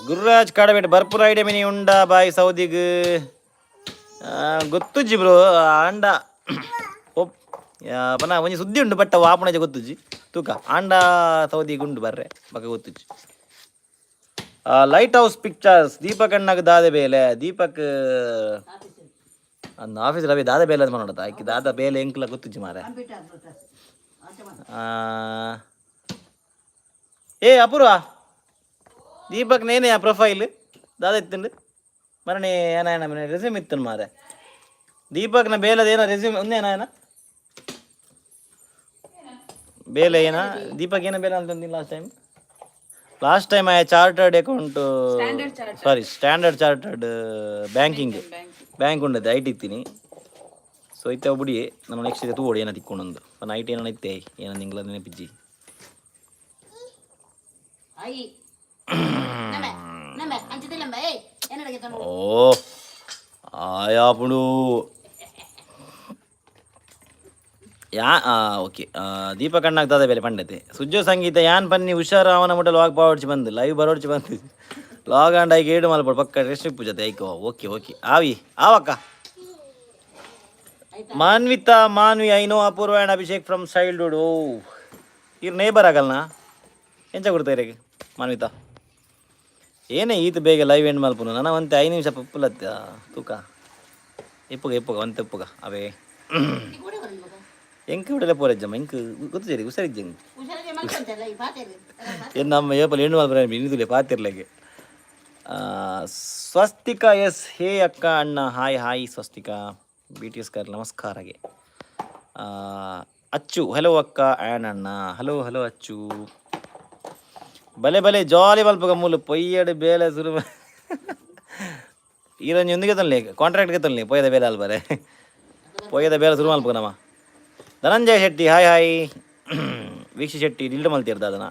ಗುರುರಾಜ್ ಕಾಡಬೇಟ ಬರ್ಪುರ ಐಡಿಯಾ ಮಿನಿ ಉಂಡ ಬಾಯ್ ಸೌದಿಗ್ ಗೊತ್ತುಜ್ಜಿ ಬ್ರೋ. ಆಂಡ ಒಪ್ ಪನ ಒಂಜಿ ಸುದ್ದಿ ಉಂಡು ಬಟ್ ವಾಪುಣಜ ಗೊತ್ತುಜ್ಜಿ ತೂಕ ಆಂಡ ಸೌದಿಗ್ ಉಂಡು ಬರ್ರೆ ಬಕ ಗೊತ್ತುಜ್ಜಿ. ಲೈಟ್ ಹೌಸ್ ಪಿಕ್ಚರ್ಸ್ ದೀಪಕ್ ಅಣ್ಣಗ್ ದಾದೆ ಬೇಲೆ? ದೀಪಕ್ ಅಂದ್ ಆಫೀಸ್ ರವಿ ದಾದ ಬೇಲೆ ಮಾಡೋದ ಆಯ್ಕೆ ದಾದ ಬೇಲೆ ಎಂಕ್ಲ ಗೊತ್ತುಜ್ಜಿ ಮಾರೆ. ಏ ಅಪೂರ್ವ ದೀಪಕ್ ನೇನೆ ಆ ಪ್ರೊಫೈಲ್ ದಾದ ಇತ್ತುಂಡು ಮರಣೆ ಏನ ಏನ ರೆಸ್ಯೂಮ್ ಇತ್ತುಂಡು ಮಾರೆ ದೀಪಕ್ನ ಬೇಲದ ಏನೋ ರೆಸ್ಯೂಮ್ ಒಂದೇನ ಏನ ಬೇಲೆ ಏನ ದೀಪಕ್ ಏನ ಬೇಲೆ ಅಂತಂದಿಲ್ಲ. Last time I chartered account, sorry, Standard Chartered banking bank ಉಂಡದೆ I T ಇತ್ತೀನಿ. ಸೊ ಇತ್ತೆ ಒಬ್ಬಡಿ ನಾನು ನೆಕ್ಸ್ಟ್ ಇದೆ ತೂವೊಡು ಏನ ತಿಕ್ಕೊಂಡೊಂದು ಪನ I T ಏನೋ ಇತ್ತೆ ಏನ ನಿಂಗ್ಲ ನೆನಪಿಜ್ಜಿ. ಓ ಆಯಾಪುಂಡು. ಯಾ ಓಕೆ, ದೀಪಕ್ ಅಣ್ಣಗ್ ದಾದ ಬೇಲೆ ಪಂಡತೆ. ಸುಜ್ಜೋ ಸಂಗೀತ ಯಾನ್ ಪನ್ನಿ ಹುಷಾರ ಅವನ ಮುಟ್ಟ ಲಾಗ್ ಪಾವಡ್ಚಿ ಬಂದು ಲೈವ್ ಬರೋಡ್ಚಿ ಬಂದು ಲಾಗ್ ಆಂಡ್ ಐಕ್ ಏಡು ಮಲ್ಪಡು ಪಕ್ಕ ರೆಸ್ಟ್ ಪೂಜತೆ ಐಕೋ. ಓಕೆ ಓಕೆ, ಆವಿ ಆವಕ್ಕ. Manvita Manvi, I know Apoorva and Abhishek from childhood. ಓ, ಇರ್ ನೇಬರ್ ಆಗಲ್ನಾ? ಎಂಚ ಕೊಡ್ತಾ ಇರೇಗ ಮಾನ್ವಿತಾ? ಏನೇ ಈತ ಬೇಗ ಲೈವ್ ಎಂಡ್ ಮಲ್ಪುನು? ನನ್ನ ಒಂತೆ 5 ನಿಮಿಷ ಪಪ್ಪುಲತ್ತ ತೂಕ ಇಪ್ಪುಗ ಇಪ್ಪುಗ ಒಂತೆ ಇಪ್ಪುಗ ಅವೇ. ಎಂಕ್ ಬಿಡಲೆ ಪೋರೆಜ್ಜಮ್ಮ, ಎಂಕ್ ಗೊತ್ತು ಹುಷಾರಿಜ್ಜಂಗ್. ಏನು ನಮ್ಮ ಏಪಲ್ ಹೆಣ್ಣು ಮಲ್ಪರ ಇನ್ನಿದುಲೆ ಪಾತಿರ್ಲೆಗೆ. ಸ್ವಸ್ತಿಕಾ ಎಸ್, ಹೇ ಅಕ್ಕ ಅಣ್ಣ, ಹಾಯ್ ಹಾಯ್ ಸ್ವಸ್ತಿಕಾ. ಬಿ.ಟಿ.ಎಸ್ ಕಾರ್ ನಮಸ್ಕಾರಗೆ. ಅಚ್ಚು, ಹಲೋ ಅಕ್ಕ ಆ್ಯಂಡ್ ಅಣ್ಣ. ಹಲೋ ಹಲೋ ಅಚ್ಚು. ಬಲೆ ಬಲೆ ಜಾಲಿ ಮಲ್ಪಗ ಮೂಲು ಪೊಯ್ಯಡು ಬೇಲೆ ಸುರು. ಈರಂಜಿ ಒಂದಿಗೆ ತನ್ಲಿ ಕಾಂಟ್ರಾಕ್ಟ್ಗೆ ತನ್ಲಿ ಪೊಯ್ಯದ ಬೇಲೆ ಅಲ್ ಬರೆ ಪೊಯ್ಯದ ಬೇಲೆ ಸುರು ಮಲ್ಪಗ ನಮ್ಮ. Dhananjaya Shetty, hi hi. ವೀಕ್ಷಿ ಶೆಟ್ಟಿ ಡಿಲ್ಡ್ ಮಲ್ತಿರ್ದ ಅದನ್ನ.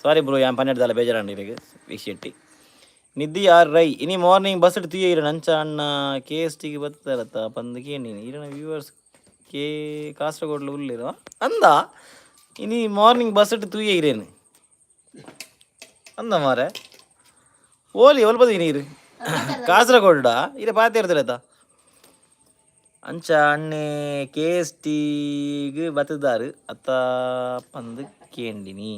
ಸಾರಿ ಬ್ರೋ, ಯಾನ್ 12 ದಾಲ ಬೇಜಾರಂడి ಇರೆಗ್. ವೀಕ್ಷಿ ಶೆಟ್ಟಿ, ನಿಧಿ ಆರ್ ರೈ, ಇನಿ ಮಾರ್ನಿಂಗ್ ಬಸ್ ತುಯ್ಯ ಇರ ನಂಚ ಅಣ್ಣ ಕೆ ಎಸ್ ಟಿಗೆ ಬತ್ತಾರತ್ತ ಪಂದ್ ಕೇಂಡಿನಿ. ಇರನ ವ್ಯೂವರ್ಸ್ ಕೆ ಕಾಸರಗೋಡ್ಲು ಉಲ್ಲಿರ ಅಂದ. ಇನಿ ಮಾರ್ನಿಂಗ್ ಬಸ್ ತೂಯ ಇರೇನು ಅಂದ ಮಾರೆ. ಓಲಿ ಒಲ್ಪದ ನೀರು ಕಾಸರಗೋಡ ಇರೆ ಪಾತೆ ಇರ್ತಲತ್ತ ಅಂಚ ಅಣ್ಣೆ ಕೆ ಎಸ್ ಟಿಗೆ ಬತ್ತದಾರು ಅತ್ತ ಪಂದ್ ಕೇಂಡಿನಿ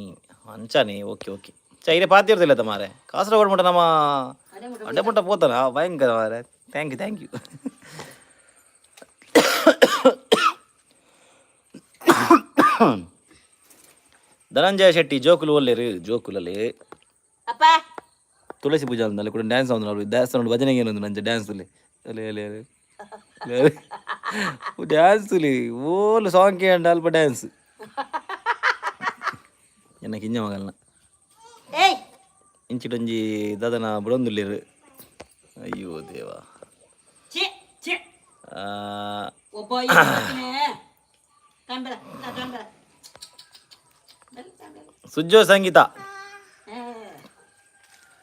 ಅಂಚಾನೆ. ಓಕೆ ಓಕೆ, ಚ ಇರೆ ಪಾತೆ ಇರ್ತಿಲ್ಲ ಮಾರೆ. ಕಾಸರಗೋಡು ಮುಟ್ಟ ನಮ್ಮ ಅಡ್ಡೆ ಮುಟ್ಟ ಪೋತಾನ ಭಯಂಕರ ಮಾರೆ. Thank you, thank you. Dhananjaya Shetty, ಜೋಕುಲು ಒಲ್ಲೇರು ಜೋಕುಲಲ್ಲಿ. ಅಪ್ಪ. ತುಳಸಿ ಪೂಜೆ ಅಂದಲ್ಲ ಕೂಡ ಡ್ಯಾನ್ಸ್ ಒಂದು ಡ್ಯಾನ್ಸ್ ನೋಡಿ ಭಜನೆಗೆ ಏನೊಂದು ನಂಚ ಡ್ಯಾನ್ಸ್ ಅಲ್ಲಿ ಅಲೆ ಅಲೆ ಅಲೆ ಡ್ಯಾನ್ಸ್ ಓಲ್ ಸಾಂಗ್ ಕೇಂಡ ಅಲ್ಪ ಡ್ಯಾನ್ಸ್ ಎನ್ನ ಕಿಂಜ ಮಗಲ್ನ. ಏಯ್. ಇಂಚಿಡೊಂಜಿ ದಾದನ ಬುಡೊಂದುಲ್ಲೇರು, ಅಯ್ಯೋ ದೇವಾ. ಛೇ ಛೇ. ಒಬ್ಬ ಕಾಂಬರ ಕಾಂಬರ. ಸುಜ್ಜೋ ಸಂಗೀತ.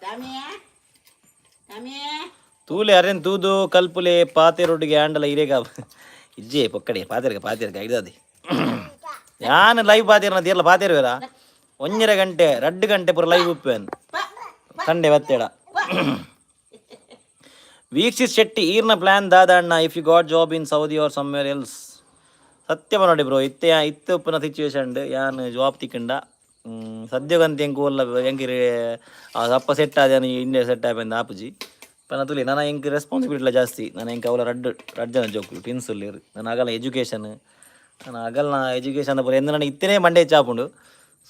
ತಾಮಿಯ ತಾಮಿಯ. ತೂಲೆ ಅರೆನ್ ತೂದು ಕಲ್ಪುಲೆ ಪಾತೆ ರೊಡ್ಡಿಗೆ ಆಂಡಲ ಇರೇಗ ಇಜ್ಜೆ ಪೊಕ್ಕಡೆ ಪಾತೆರ್ಗ ಪಾತೆರ್ಗ ಐದಾದಿ. ಯಾನ್ ಲೈವ್ ಪಾತೆರ್ನ ತೀರ್ಲ ಪಾತೆರ್ವೇರ 1.5 ಗಂಟೆ 2 ಗಂಟೆ ಪೂರ ಲೈವ್ ಉಪ್ಪೇನ್ ಸಂಡೆ ಬತ್ತೇಡ. ವೀಕ್ಷಿತ್ ಶೆಟ್ಟಿ, ಈರ್ನ ಪ್ಲಾನ್ ದಾದ ಅಣ್ಣ if you got job in Saudi or somewhere else? ಸತ್ಯ ನೋಡಿ ಬ್ರೋ, ಇತ್ತೆ ಇತ್ತೆ ಉಪ್ಪುನ ಸಿಚುವೇಶನ್ ಯಾನ್ ಜಾಬ್ ತಿಕ್ಕಂಡ ಸದ್ಯಗಂತ ಎಂಕ್ ಓಲ್ಲ ಎಂಕ್ ಅಪ್ಪ ಸೆಟ್ ಆದ ಇಂಡಿಯಾ ಸೆಟ್ ಆಪೆಂದು ಆಪುಜಿ ಪನ ತುಲಿ. ನನ್ನ ಎಂಕ್ ರೆಸ್ಪಾನ್ಸಿಬಿಲಿಟಿ ಜಾಸ್ತಿ. ನಾನು ಎಂಕ್ ಅವಲ ರಡ್ಡು ರಡ್ಡು ಜನ ಜೋಕುಲು ಟ್ವಿನ್ಸ್ ಉಲ್ಲೇರು. ನನ್ನ ಅಗಲ ಎಜುಕೇಷನ್, ನನ್ನ ಅಗಲ್ನ ಎಜುಕೇಷನ್ ಪೂರ ಎಂದು ನನ್ನ ಇತ್ತನೇ ಮಂಡೆ ಚಾಪುಂಡು.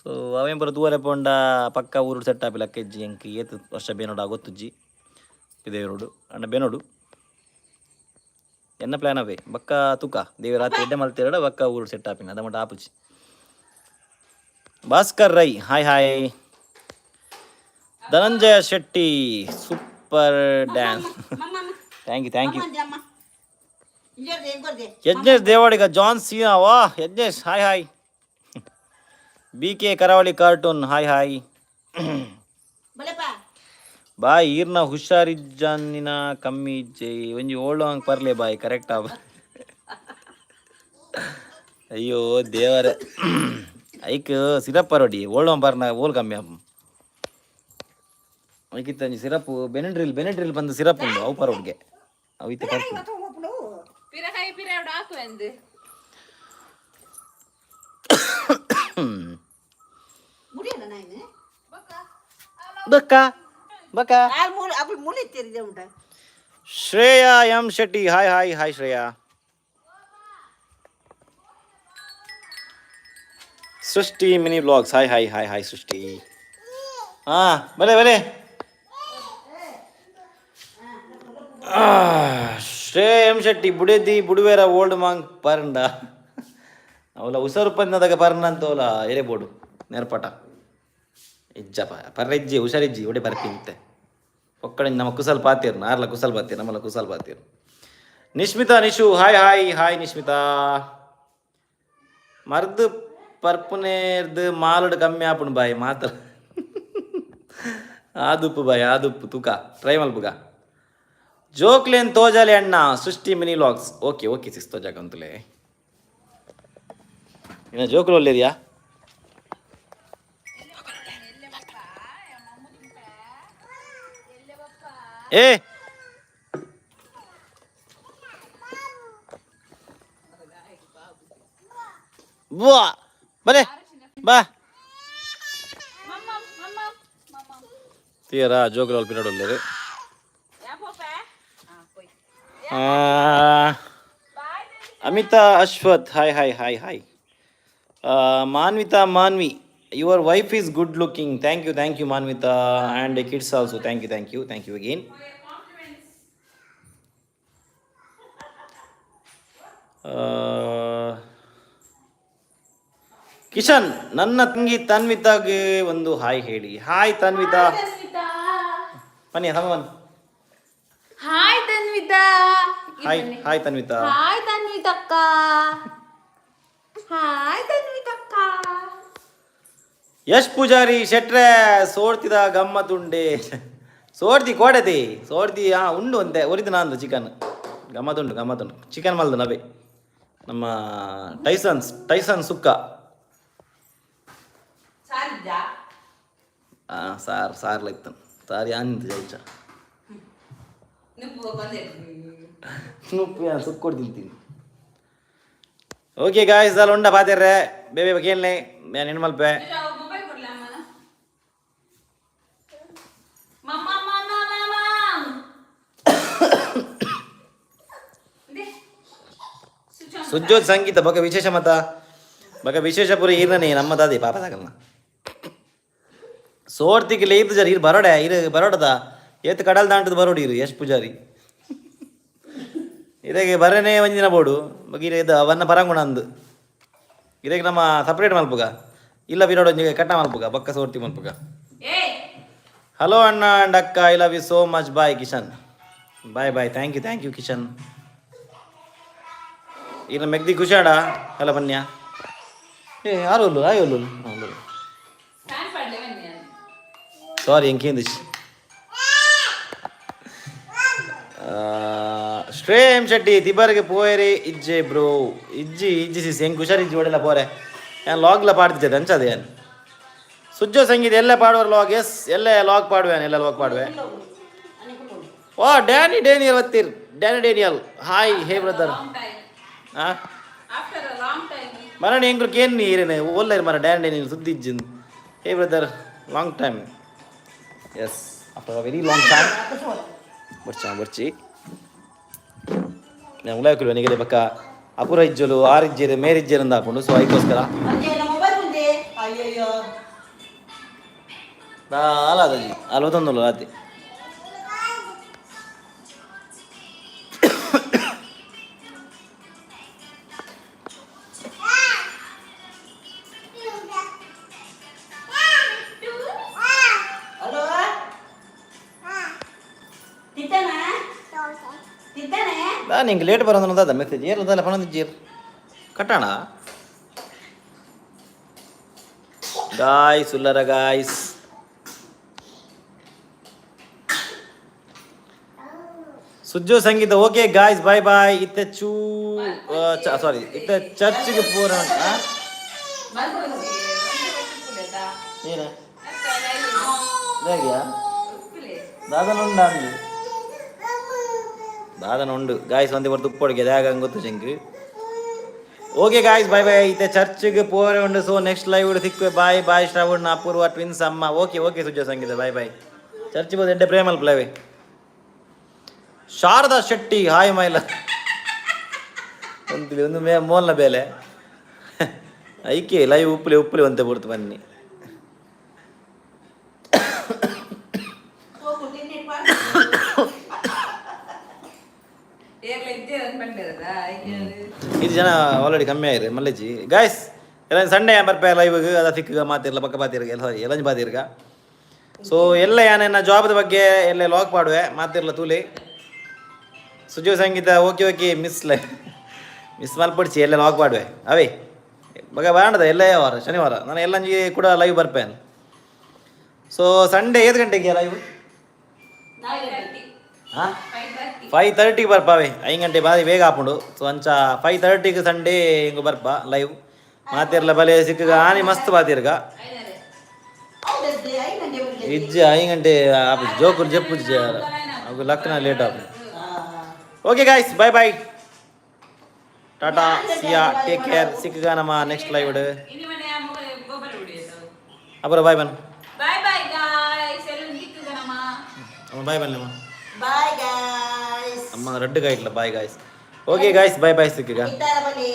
ಸೊ ಅವೇನ್ ಪೂರ ತೂವರೆ ಪೋಂಡ ಪಕ್ಕ ಊರು ಸೆಟ್ ಆಪಿ ಲಕ್ಕೆಜ್ಜಿ. ಎಂಕ್ ಏತ್ ವರ್ಷ ಬೇನೋಡು ಗೊತ್ತುಜ್ಜಿ ದೇವರೋಡು ಅಣ್ಣ ಬೇನೋಡು. ಎನ್ನ ಪ್ಲಾನ್ ಅವೇ ಬಕ್ಕ ತೂಕ ದೇವ ರಾತ್ರಿ ಎಡ್ಡೆ ಮಲ್ತಿರಡ ಬಕ್ಕ ಊರು ಸೆಟ್ ಆಪಿನ ಅದ ಮಟ್ಟ ಆಪುಜಿ. Bhaskar Rai, hi hi. Dhananjaya Shetty, super dance, thank you, thank you. ಅಮ್ಮ ಇಂಜೋರ್ದೆ. ಯಜ್ಞೇಶ್ ದೇವಾಡಿಗ, ಜಾನ್ ಸೀನಾ, ವಾ ಯಜ್ಞೇಶ್, hi hi. ಬಿ.ಕೆ. ಕರಾವಳಿ ಕಾರ್ಟೂನ್, ಹಾಯ್ ಹಾಯ್. ಬಲೆಪ್ಪ. ಬಾಯ್, ಈರ್ನ ಹುಷಾರಿಜ್ಜಾನಿನ ಕಮ್ಮಿ ಇಜ್ಜೆ ಒಂಜಿ ಓಳು ಹಂಗ್ ಪರ್ಲೆ ಬಾಯ್ ಕರೆಕ್ಟ್ ಆಬ. ಅಯ್ಯೋ ದೇವರೇ, ಐಕ್ ಸಿರಪ್ ಪರೋಡಿ ಓಳು ಪರ್ನ ಓಲ್ ಕಮ್ಮಿ ಆಪ್. ಐಕಿತ್ತ ಒಂಜಿ ಸಿರಪ್ ಬೆನೆಡ್ರಿಲ್ ಬೆನೆಡ್ರಿಲ್ ಬಂದು ಸಿರಪ್ ಉಂಡು, ಅವು ಪರೋಡ್ಗೆ ಅವು ಇತ್ತೆ ಪರ್ಪು. ಪಿರಕಾಯಿ ಪಿರ ಹಾಕು ಎಂದು. ಮುಡಿಯಲ್ಲ ನಾನು. ಬಕ್ಕ ಬಕ್ಕ. ಮೂಲೆ ಅప్పుడు ಮೂಲೆ ತೆರಿದೆ ಉಂಟ. Shreya M Shetty, hi hi hi Shreya. Srishti mini blogs, hi hi hi hi Srishti. ಹಾ ಬಲೆ ಬಲೆ. ಶ್ರೇಯ ಎಂ ಶೆಟ್ಟಿ, ಬುಡೆದಿ ಬುಡುವೇರ ಓಲ್ಡ್ ಮಾಂಗ್ ಪರಂಡ ಅವಲ ಹುಷಾರು ಪಂದದಾಗ ಪರ್ನ ಅಂತ ಅವಲ ಎರೆ ಬೋಡು ನೇರ್ಪಟ ಇಜ್ಜಪ್ಪ ಪರ್ರೆಜ್ಜಿ ಹುಷಾರಿಜ್ಜಿ ಒಡೆ ಬರ್ಪಿಂತೆ ಒಕ್ಕಡೆ ನಮ್ಮ ಕುಸಲ್ ಪಾತೀರ್ ನಾರ್ಲ ಕುಸಲ್ ಪಾತೀರ್ ನಮ್ಮಲ್ಲ ಕುಸಲ್ ಪಾತೀರ್. Nishmitha Nishu, hi hi hi Nishmitha. ಮರ್ದು ಪರ್ಪುನೇರ್ದು ಮಾಲುಡು ಕಮ್ಮಿ ಆಪುಂಡು ಬಾಯ್ ಮಾತ್ರ ಆದುಪ್ಪು ಬಾಯ್ ಆದುಪ್ಪು ತೂಕ ಟ್ರೈ ಮಲ್ಪುಗ. ಜೋಕ್ಲೇನ್ ತೋಜಾಲೆ ಅಣ್ಣ. ಸೃಷ್ಟಿ mini vlogs, okay okay sis, ತೋಜಾಕಂತಲೇ. ಇನ್ನು ಜೋಕ್ಲು ಒಲ್ಲೇರಿಯಾ? ಏ ಬುವಾ, ಬಲೆ ಬಾ. ತೀರಾ ಜೋಕ್ಲು ಅಲ್ಪ ಒಲ್ಲೇರು. Amita Ashwath, hi hi hi hi. Manvita Manvi, your wife is good looking. Thank you, thank you Manvita, and kids also. Thank you, thank you, thank you again. Kishan, ನನ್ನ ತಂಗಿ ತನ್ವಿತಾಗೆ ಒಂದು hi ಹೇಳಿ. ಹಾಯ್ ತನ್ವಿತಾ, ಬನ್ನಿ ಸಮವನ್. Hi Tanvita. Hi hi Tanvita. Hi ತನ್ವಿತಕ್ಕ. Hi ತನ್ವಿತಕ್ಕ. Yash Poojary ಶೆಟ್ರೆ, ಸೋಡ್ತಿದ ಗಮ್ಮತ್ತುಂಡೆ. ಸೋಡ್ತಿ ಕೋಡತಿ ಸೋಡ್ತಿ. ಹಾ, ಉಂಡು ಅಂತೆ ಒರಿದು ನಾನು chicken. ಗಮ್ಮತ್ತುಂಡು, ಗಮ್ಮತ್ತುಂಡು. Chicken ಮಲ್ದು ನವೆ ನಮ್ಮ ಟೈಸನ್ಸ್ ಟೈಸನ್ ಸುಕ್ಕ. ಸಾರಿದ್ಯಾ? ಸಾರ್ ಸಾರ್ಲ ಇತ್ತು, ಸಾರ್ ಯಾನಿಂತ ಜೈಚ. ನುಪ್ಪು ಬಂದೆ. ನುಪ್ಪು ಯಾನ್ ಸುಕ್ಕ ಕೊಡ್ ತಿಂತೀನಿ. ಓಕೆ ಗಾಯ್ಸ್, ದಾಲ ಉಂಡ ಪಾತೆರ್ರೆ ಬೇಬೆ ಕೇಳನೆ ನಾನು ಹೆಣ್ಣು ಮಲ್ಪೆ. ಮೊಬೈಲ್ ಕೊಡ್ಲ ಅಮ್ಮನ. ಮಮ್ಮ ಮಮ್ಮ ಮಮ್ಮ. ಸುಜ್ಜೋತ್ ಸಂಗೀತ ಬಕ ವಿಶೇಷ ಮತ ಬಕ ವಿಶೇಷ ಪುರಿ ಈರ್ನೇ ನಮ್ಮ ದಾದಿ ಪಾಪ ಸಾಕಲ್ನ. ಸೋರ್ತಿಗೆ ಲೇಯ್ದು ಜರ ಇರು ಬರೋಡೆ ಇರು ಬರೋಡದ ಏತ್ ಕಡಲ್ ದಾಂಟದ ಬರೋಡಿ ಇರು. ಯಶ್ ಪೂಜಾರಿ, ಇದಕ್ಕೆ ಬರನೇ ಒಂಜಿನ ಬೋಡು ಬಗೀರ ಇದು ಅವನ್ನ ಪರಂಗುಣ ಅಂದು. ಇದಕ್ಕೆ ನಮ್ಮ ಸಪ್ರೇಟ್ ಮಲ್ಪುಗ ಇಲ್ಲ ಬಿರೋಡು ಒಂಜಿ ಕಟ್ಟ ಮಲ್ಪುಗ ಬಕ್ಕ ಸೋರ್ತಿ ಮಲ್ಪುಗ. ಏಯ್. ಹಲೋ ಅಣ್ಣ ಅಂಡ್ ಅಕ್ಕ, I love you so much, bye Kishan. Bye bye, thank you, thank you Kishan. ಈಗ ಮೆಗ್ದಿ ಖುಷಾಡ. ಹಲೋ ಬನ್ಯಾ. ಏ ಯಾರು ಒಲ್ಲು ಆಯ್ ಒಲ್ಲು. ಫ್ಯಾನ್ ಪಡ್ಲೆ ಬನ್ನಿ. ಸಾರಿ, ಎಂಕೇಂದಿಶ್ ಶ್ರೇಯಂ ಶೆಟ್ಟಿ, ತಿಬರ್ಗೆ ಪೋಯರೆ ಇಜ್ಜೆ ಬ್ರೋ? ಇಜ್ಜಿ ಇಜ್ಜಿ ಸಿಸ್, ಹೆಂಗೆ ಹುಷಾರ್ ಇಜ್ಜಿ ಓಡೆಲ್ಲ ಪೋರೆ. ನಾನು ಲಾಗ್ಲ ಪಾಡ್ತಿದ್ದೆ ಅಂಚದೆ. ಏನು ಸುಜ್ಜೋ ಸಂಗೀತ ಎಲ್ಲ ಪಾಡುವರು ಲಾಗ್? ಎಸ್, ಎಲ್ಲ ಲಾಗ್ ಪಾಡುವೆ, ಎಲ್ಲ ಲಾಗ್ ಪಾಡುವೆ. ಓ ಡ್ಯಾನಿ ಡೇನಿಯಲ್ ಒತ್ತೀರ್. Danny Daniel, hi, hey brother. Long time. ಹಾ. After a long time. ಮರಣ ಎಂಗ್ರು ಕೇನ್ ನೀರೇನೆ ಓಲ್ಲರ್ ಮರ. ಡ್ಯಾನಿ ಡೇನಿಯಲ್ ಸುದ್ದಿ ಇಜ್ಜಿನ್. Hey brother, long time. Yes, after a very long time. ಬರ್ಚಾ ಬರ್ಚಿ. ನಾನು ಉಲಾಯ್ಕುಲ್ವ ನಿಗದೆ ಪಕ್ಕ ಅಪುರ ಇಜ್ಜಲು ಆರು ಇಜ್ಜೇರು ಮೇರ್ ಇಜ್ಜೇರು ಅಂದ ಹಾಕೊಂಡು. ಸೊ ಅದಕ್ಕೋಸ್ಕರ. ಮೊಬೈಲ್ ಮುಂದೆ, ಅಯ್ಯಯ್ಯೋ. ಅಲ್ಲ ಅದಾಜಿ ಅಲ್ಲಿ ಓದೊಂದಲ್ಲ ರಾತ್ರಿ. ಹಲೋ, ತಿಂತಾನ ತಿಂತಾನೆ. ನಾನು ಹಿಂಗೆ ಲೇಟ್ ಬರೋದು ಅದ ಮೆಸೇಜ್ ಏರ್ಲದಲ್ಲ ಪಣದಿಜ್ಜೀರ್ ಕಟ್ಟಣ. ಗಾಯ್ಸ್ ಉಲ್ಲರ guys. Sujjo Sangeetha, okay guys, bye bye. ಇತ್ತೆ ಚೂ ಸಾರಿ, ಇತ್ತೆ ಚರ್ಚ್ಗೆ ಪೂರ. ಏನ ಹೇಗ್ಯಾ? ದಾದನ ಉಂಡ ಅಂದು ದಾದನ ಉಂಡು ಗಾಯ್ಸ್. ಒಂದೇ ಹೊರತು ಉಪ್ಪೊಡಿಗೆ ದಾಗ ಗೊತ್ತು ಚೆಂಕ್. Okay guys, bye bye. ಇತ್ತೆ ಚರ್ಚ್ಗೆ ಪೋರೆ ಉಂಡು. So next live ಸಿಕ್ಕುವೆ. Bye bye. Shravan Apoorva twins ಅಮ್ಮ. ಓಕೆ ಓಕೆ ಸುಜ್ಜೋ ಸಂಗೀತ, ಬಾಯ್ ಬಾಯ್. ಚರ್ಚ್ ಬೋದು ಎಡ್ಡೆ ಪ್ರೇಮಲ್ ಪ್ಲೇವೆ. ಶಾರದಾ ಶೆಟ್ಟಿ, ಹಾಯ್ ಮೈಲ. ಒಂದು ಒಂದು ಮೇ ಮೋಲ್ನ ಬೇಲೆ ಐಕೆ ಲೈವ್ ಉಪ್ಪುಲೆ ಉಪ್ಪುಲೆ ಒಂತೆ ಬುಡ್ತು ಬನ್ನಿ. ಹೋಗು ತಿನ್ನಿ. ಏರ್ಲ ಇದ್ದೇ ಅನ್ಕೊಂಡಿರದ. ಇದು ಜನ ಆಲ್ರೆಡಿ ಕಮ್ಮಿ ಆಯಿರಿ ಮಲ್ಲೇಜಿ. ಗಾಯ್ಸ್, ಎಲ್ಲ ಸಂಡೇ ಬರ್ಪೆ ಲೈವ್ ಅದ ಸಿಕ್ಕ ಮಾತಿರ್ಲ ಪಕ್ಕ ಬಾತಿರ್ಗ ಎಲ್ಲ. ಸಾರಿ, ಎಲ್ಲಂಜಿ ಬಾತಿರ್ಗ. ಸೊ ಎಲ್ಲ ಯಾನೆನ್ನ ಜಾಬ್ದ ಬಗ್ಗೆ ಎಲ್ಲ ಲಾಕ್ ಮಾಡುವೆ ಮಾತಿರ್ಲ ತೂಲಿ. ಸುಜೀವ ಸಂಗೀತ, okay okay. Miss ಲೈ ಮಿಸ್ ಮಲ್ಪಡಿಸಿ ಎಲ್ಲ ಲಾಕ್ ಮಾಡುವೆ ಅವೇ ಬಗ ಬಾಂಡದ ಎಲ್ಲ. ವಾರ ಶನಿವಾರ ನಾನು ಎಲ್ಲಂಜಿ ಕೂಡ ಲೈವ್ ಬರ್ಪೇನೆ. ಸೊ ಸಂಡೇ 7 ಗಂಟೆಗೆ ಲೈವ್. ಹಾಂ, 5:30ಗೆ ಬರ್ಪಾವೆ. 5 ಗಂಟೆ ಬಾರಿ ಬೇಗ ಆಪುಂಡು. ಸೊ ಅಂಚ 5:30ಗೆ ಸಂಡೇ ಹಿಂಗ ಬರ್ಪ ಲೈವ್. ಮಾತಿರ್ಲ ಬಲೆ ಸಿಕ್ಕಗ ಆನಿ ಮಸ್ತ್ ಬಾತಿರ್ಗ. ಇಜ್ಜಿ, 5 ಗಂಟೆ ಆಪುಜಿ. ಜೋಕುಲು ಜಪ್ಪುಜಿ, ಅವು ಲಕ್ಕನ ಲೇಟ್ ಆಪುಂಡು. Okay guys, bye bye, tata, see ya, take care. ಸಿಕ್ಕಗ ನಮ್ಮ ನೆಕ್ಸ್ಟ್ ಲೈವ್. ಇನಿ ಮನೆ ಗೊಬ್ಬರ ಹೊಡಿಯೋದು. ಅಪರ ಬಾಯ್ ಬನ್. ಬಾಯ್ ಬಾಯ್ ಗಾಯ್ಸ್, ಎಲ್ಲೂ ದಿಕ್ಕುಗನಮ್ಮ. ಅಮ್ಮ, ಬಾಯ್ ಬನ್ನಿ. Bye guys. ಅಮ್ಮ, ರಡ್ಡು ಗಾಯ್ಟ್ಲ. Bye guys. Okay guys, bye bye, ಸಿಕ್ಕಗ. ಇತ್ತಾರ ಬನ್ನಿ.